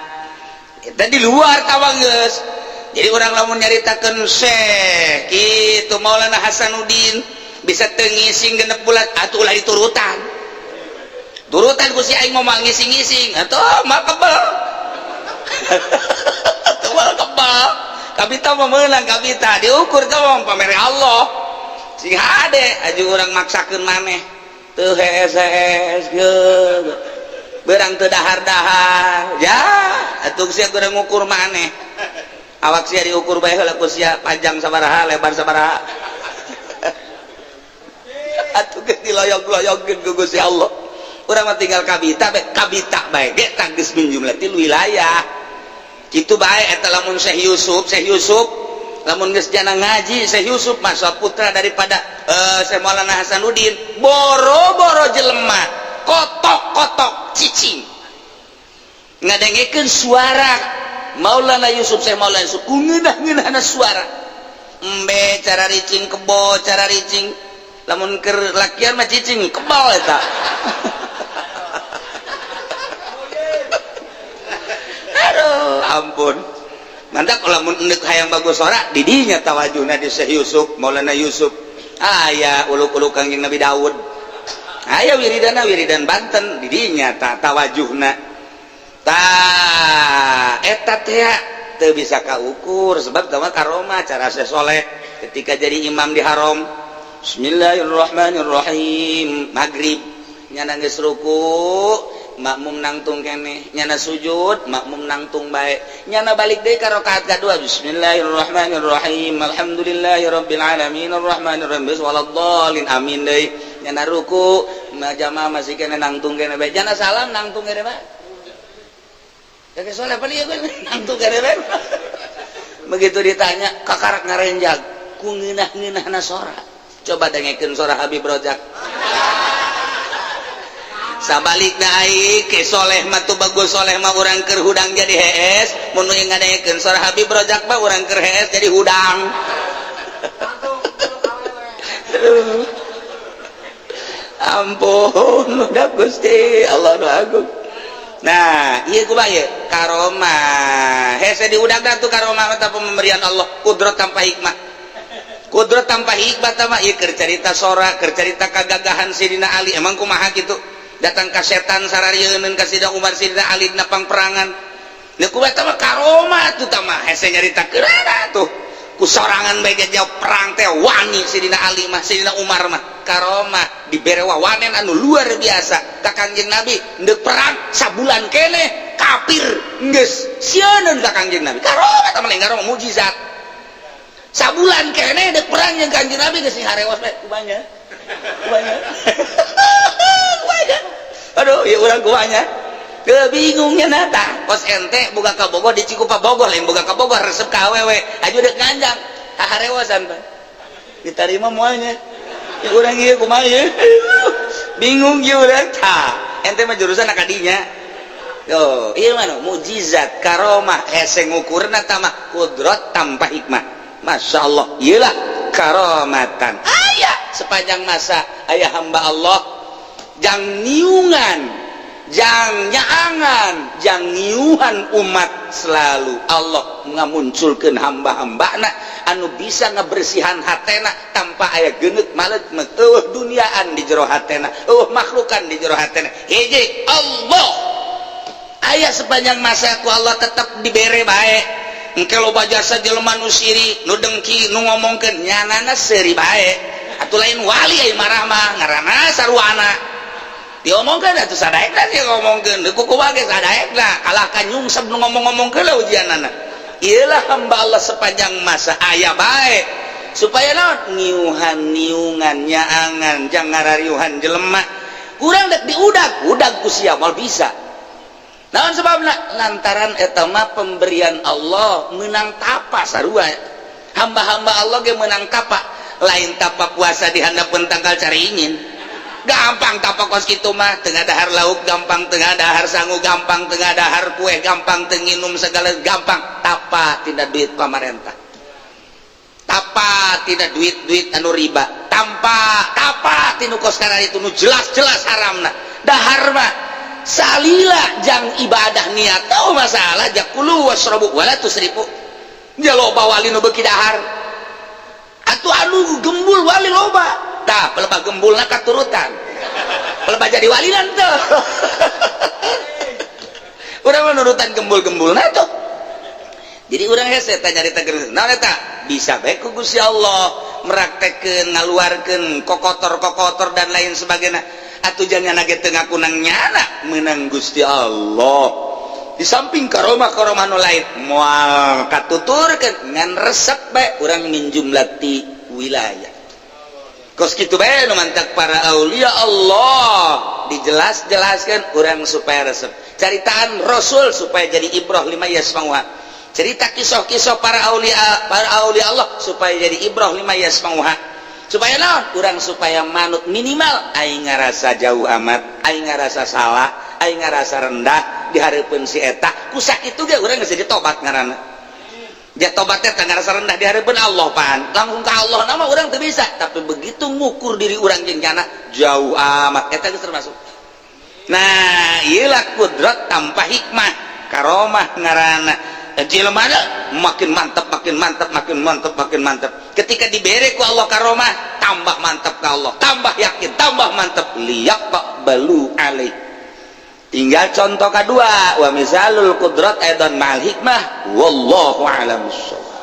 eta di luar tawang geus. Jadi orang lamun nyaritakeun Syekh kitu Maulana Hasanuddin bisa teu ngising genep bulan atuh ulah diturutan. Turutan ku si aing moal ngising-ngising atuh mal kebel. Atuh mal kebel. Kabita mah meunang kabita diukur teh mah pamere Allah. Sing hade aju urang maksakeun maneh teu hees-hees geus. Beurang teu dahar-dahar. Ya atuh sia kurang ngukur maneh. Awak sia diukur bae heula ku sia panjang sabaraha lebar sabaraha. Atuh geus diloyog-loyogkeun ku Gusti Allah. Urang mah tinggal kabita bae, kabita bae ge tah geus min jumlatil wilayah. Kitu bae eta lamun Syekh Yusuf, Syekh Yusuf lamun geus jana ngaji Syekh Yusuf mah putra daripada Syekh Maulana Hasanuddin, boro-boro jelema, kotok-kotok cicing. Ngadengekeun suara Maulana Yusuf Syekh Maulana Yusuf ku ngeunah-ngeunahna suara. Embe cara ricing kebo, cara ricing lamun keur lakian mah cicing kebal eta. Aduh ampun. Mantap lamun endek hayang bagus sora didinya tawajuhna di Syekh Yusuf Maulana Yusuf. Aya uluk-uluk Kangjeng Nabi Daud. Aya wiridana wiridan Banten didinya tawajuhna. Ta eta teh teu bisa kaukur sebab tama karomah cara Syekh Soleh ketika jadi imam di haram. Bismillahirrahmanirrahim maghrib nyana geus ruku makmum nangtung keneh nyana sujud makmum nangtung bae nyana balik deui ka rakaat kadua bismillahirrahmanirrahim alhamdulillahirabbil alamin arrahmanirrahim waladhdallin amin deui nyana ruku jamaah masih keneh nangtung keneh bae nyana salam nangtung keneh bae. Kakek soleh paling ya nangtung keneh bae. Begitu ditanya kakarak ngarenjag ku ngeunah-ngeunahna sora. Coba dengekeun sora Habib Rojak. Sabalikna ai ke soleh mah tuh bagus soleh mah urang keur hudang jadi hees, mun nu ngadengekeun sora Habib Rojak mah urang keur hees jadi hudang. Ampun, udah Gusti Allah nu agung. Nah, ieu kumaha ieu? Karomah. Hese diudagna tuh karomah mah pemberian Allah, kudrat tanpa hikmah. Kudrat tanpa hikmah tah mah ieu keur carita sora, keur carita kagagahan Sidina Ali. Emang kumaha kitu? Datang ka setan sararieun ka Sidina Umar, Sidina Ali dina pangperangan. Leuh kumaha tah mah karomah tuh tah mah hese nyaritakeun tuh. Ku sorangan bae ge jauh perang teh wani Sidina Ali mah, Sidina Umar mah. Karomah dibere wawanen anu luar biasa ka Kangjeng Nabi ndek perang sabulan keneh Kafir geus sieun ka Kangjeng Nabi. Karomah eta mah, lain karomah, mukjizat. Sabulan keneh dek perang jeung Kangjeng Nabi geus harewas bae. Kumanya, kumanya, kumanya? Aduh, ya urang kumanya? Kebingungnya nata kos ente boga kabogoh di Cikupa, Bogor, lain boga kabogoh, resep ka awewe aju dek nganjang, harewasan pak, diterima moalnya. Ya urang ieu kumaha ieu? Bingung ieu urang. Tah, ente mah jurusan akadinya. Yo, iya mana mukjizat karomah hese ngukurna tamah kudrat tanpa hikmah. Masya Allah, iyalah karomatan. Aya sepanjang masa aya hamba Allah jang niungan, jang nyaangan, jang ngiuhan umat. Selalu Allah ngamunculkeun hamba-hambana anu bisa ngebersihan hatena tanpa aya geungeut malet eueuh duniaan di jero hatena, eueuh makhlukan di jero hatena. Hiji Allah aya sepanjang masa, ku Allah tetap dibere bae. Engke loba jasa jelema nu siri, nu dengki, nu ngomongkeun, nyanana seuri bae atuh. Lain wali aya marah mah ngaranna sarwana diomongkeun atuh, sadaekna sih ngomongkeun kuku ge sadaekna kalah ka nyungsep nu ngomong-ngomongkeun lah ujianana. Iyalah hamba Allah sepanjang masa aya bae supaya naon? Ngiuhan, niungan, nyaangan jangan ngarariuhan jelema. Kurang dek diudag udag ku sia moal bisa. Naon sebabna? Lantaran eta mah pemberian Allah, menang tapa sarua. Hamba-hamba Allah ge menang tapa, lain tapa puasa di handapeun tangkal caringin. Gampang tapa kos kitu mah, tengah dahar lauk gampang, tengah dahar sangu gampang, tengah dahar kue gampang, teu nginum segala gampang. Tapa tidak duit pamarentah, tapa tidak duit-duit anu riba, tanpa tapa tinu kos kana itu nu jelas-jelas haramna. Dahar mah salila jang ibadah niat tahu masalah ja kulu wasrobu wala tusrifu. Dia loba wali nu beuki dahar atuh, anu gembul wali loba. Tah, pelebah gembulna katurutan, pelebah jadi wali tuh. Urang mah nurutan gembul-gembulna tuh. Jadi urang hese tanya nyarita naon eta bisa bae ku Gusti Allah meraktekeun, ngaluarkeun kokotor-kokotor dan lain sebagainya. Atuh jangan ge teu ngaku nang nyana menang Gusti Allah. Di samping karomah karomah nu lain moal katuturkeun, ngan resep bae urang minjumlati wilayah kos kitu bae. Nu mantak para aulia Allah dijelas-jelaskan urang supaya resep caritaan Rasul, supaya jadi ibrah lima yasmauha. Cerita kisah-kisah para aulia, para aulia Allah, supaya jadi ibrah lima yasmauha, supaya naon? Urang supaya manut. Minimal aing ngarasa jauh amat, aing ngarasa salah, aing ngarasa rendah di hareupeun si eta, ku sakitu ge urang geus jadi tobat ngaranna. Dia tobatnya teh ngarasa rendah di hareupeun Allah pan. Langsung ke Allah nama urang teu bisa, tapi begitu ngukur diri urang jeung nyana jauh amat, eta geus termasuk. Nah, iyalah kudrat tanpa hikmah, karomah ngaranna. Jelema makin mantap, makin mantap, makin mantap, makin mantap. Ketika diberi ku Allah karomah, tambah mantap ke Allah, tambah yakin, tambah mantap, liyaqbalu alaih. Tinggal contoh kedua, wa misalul kudrat aidan ma'al hikmah, wallahu a'lam bissawab.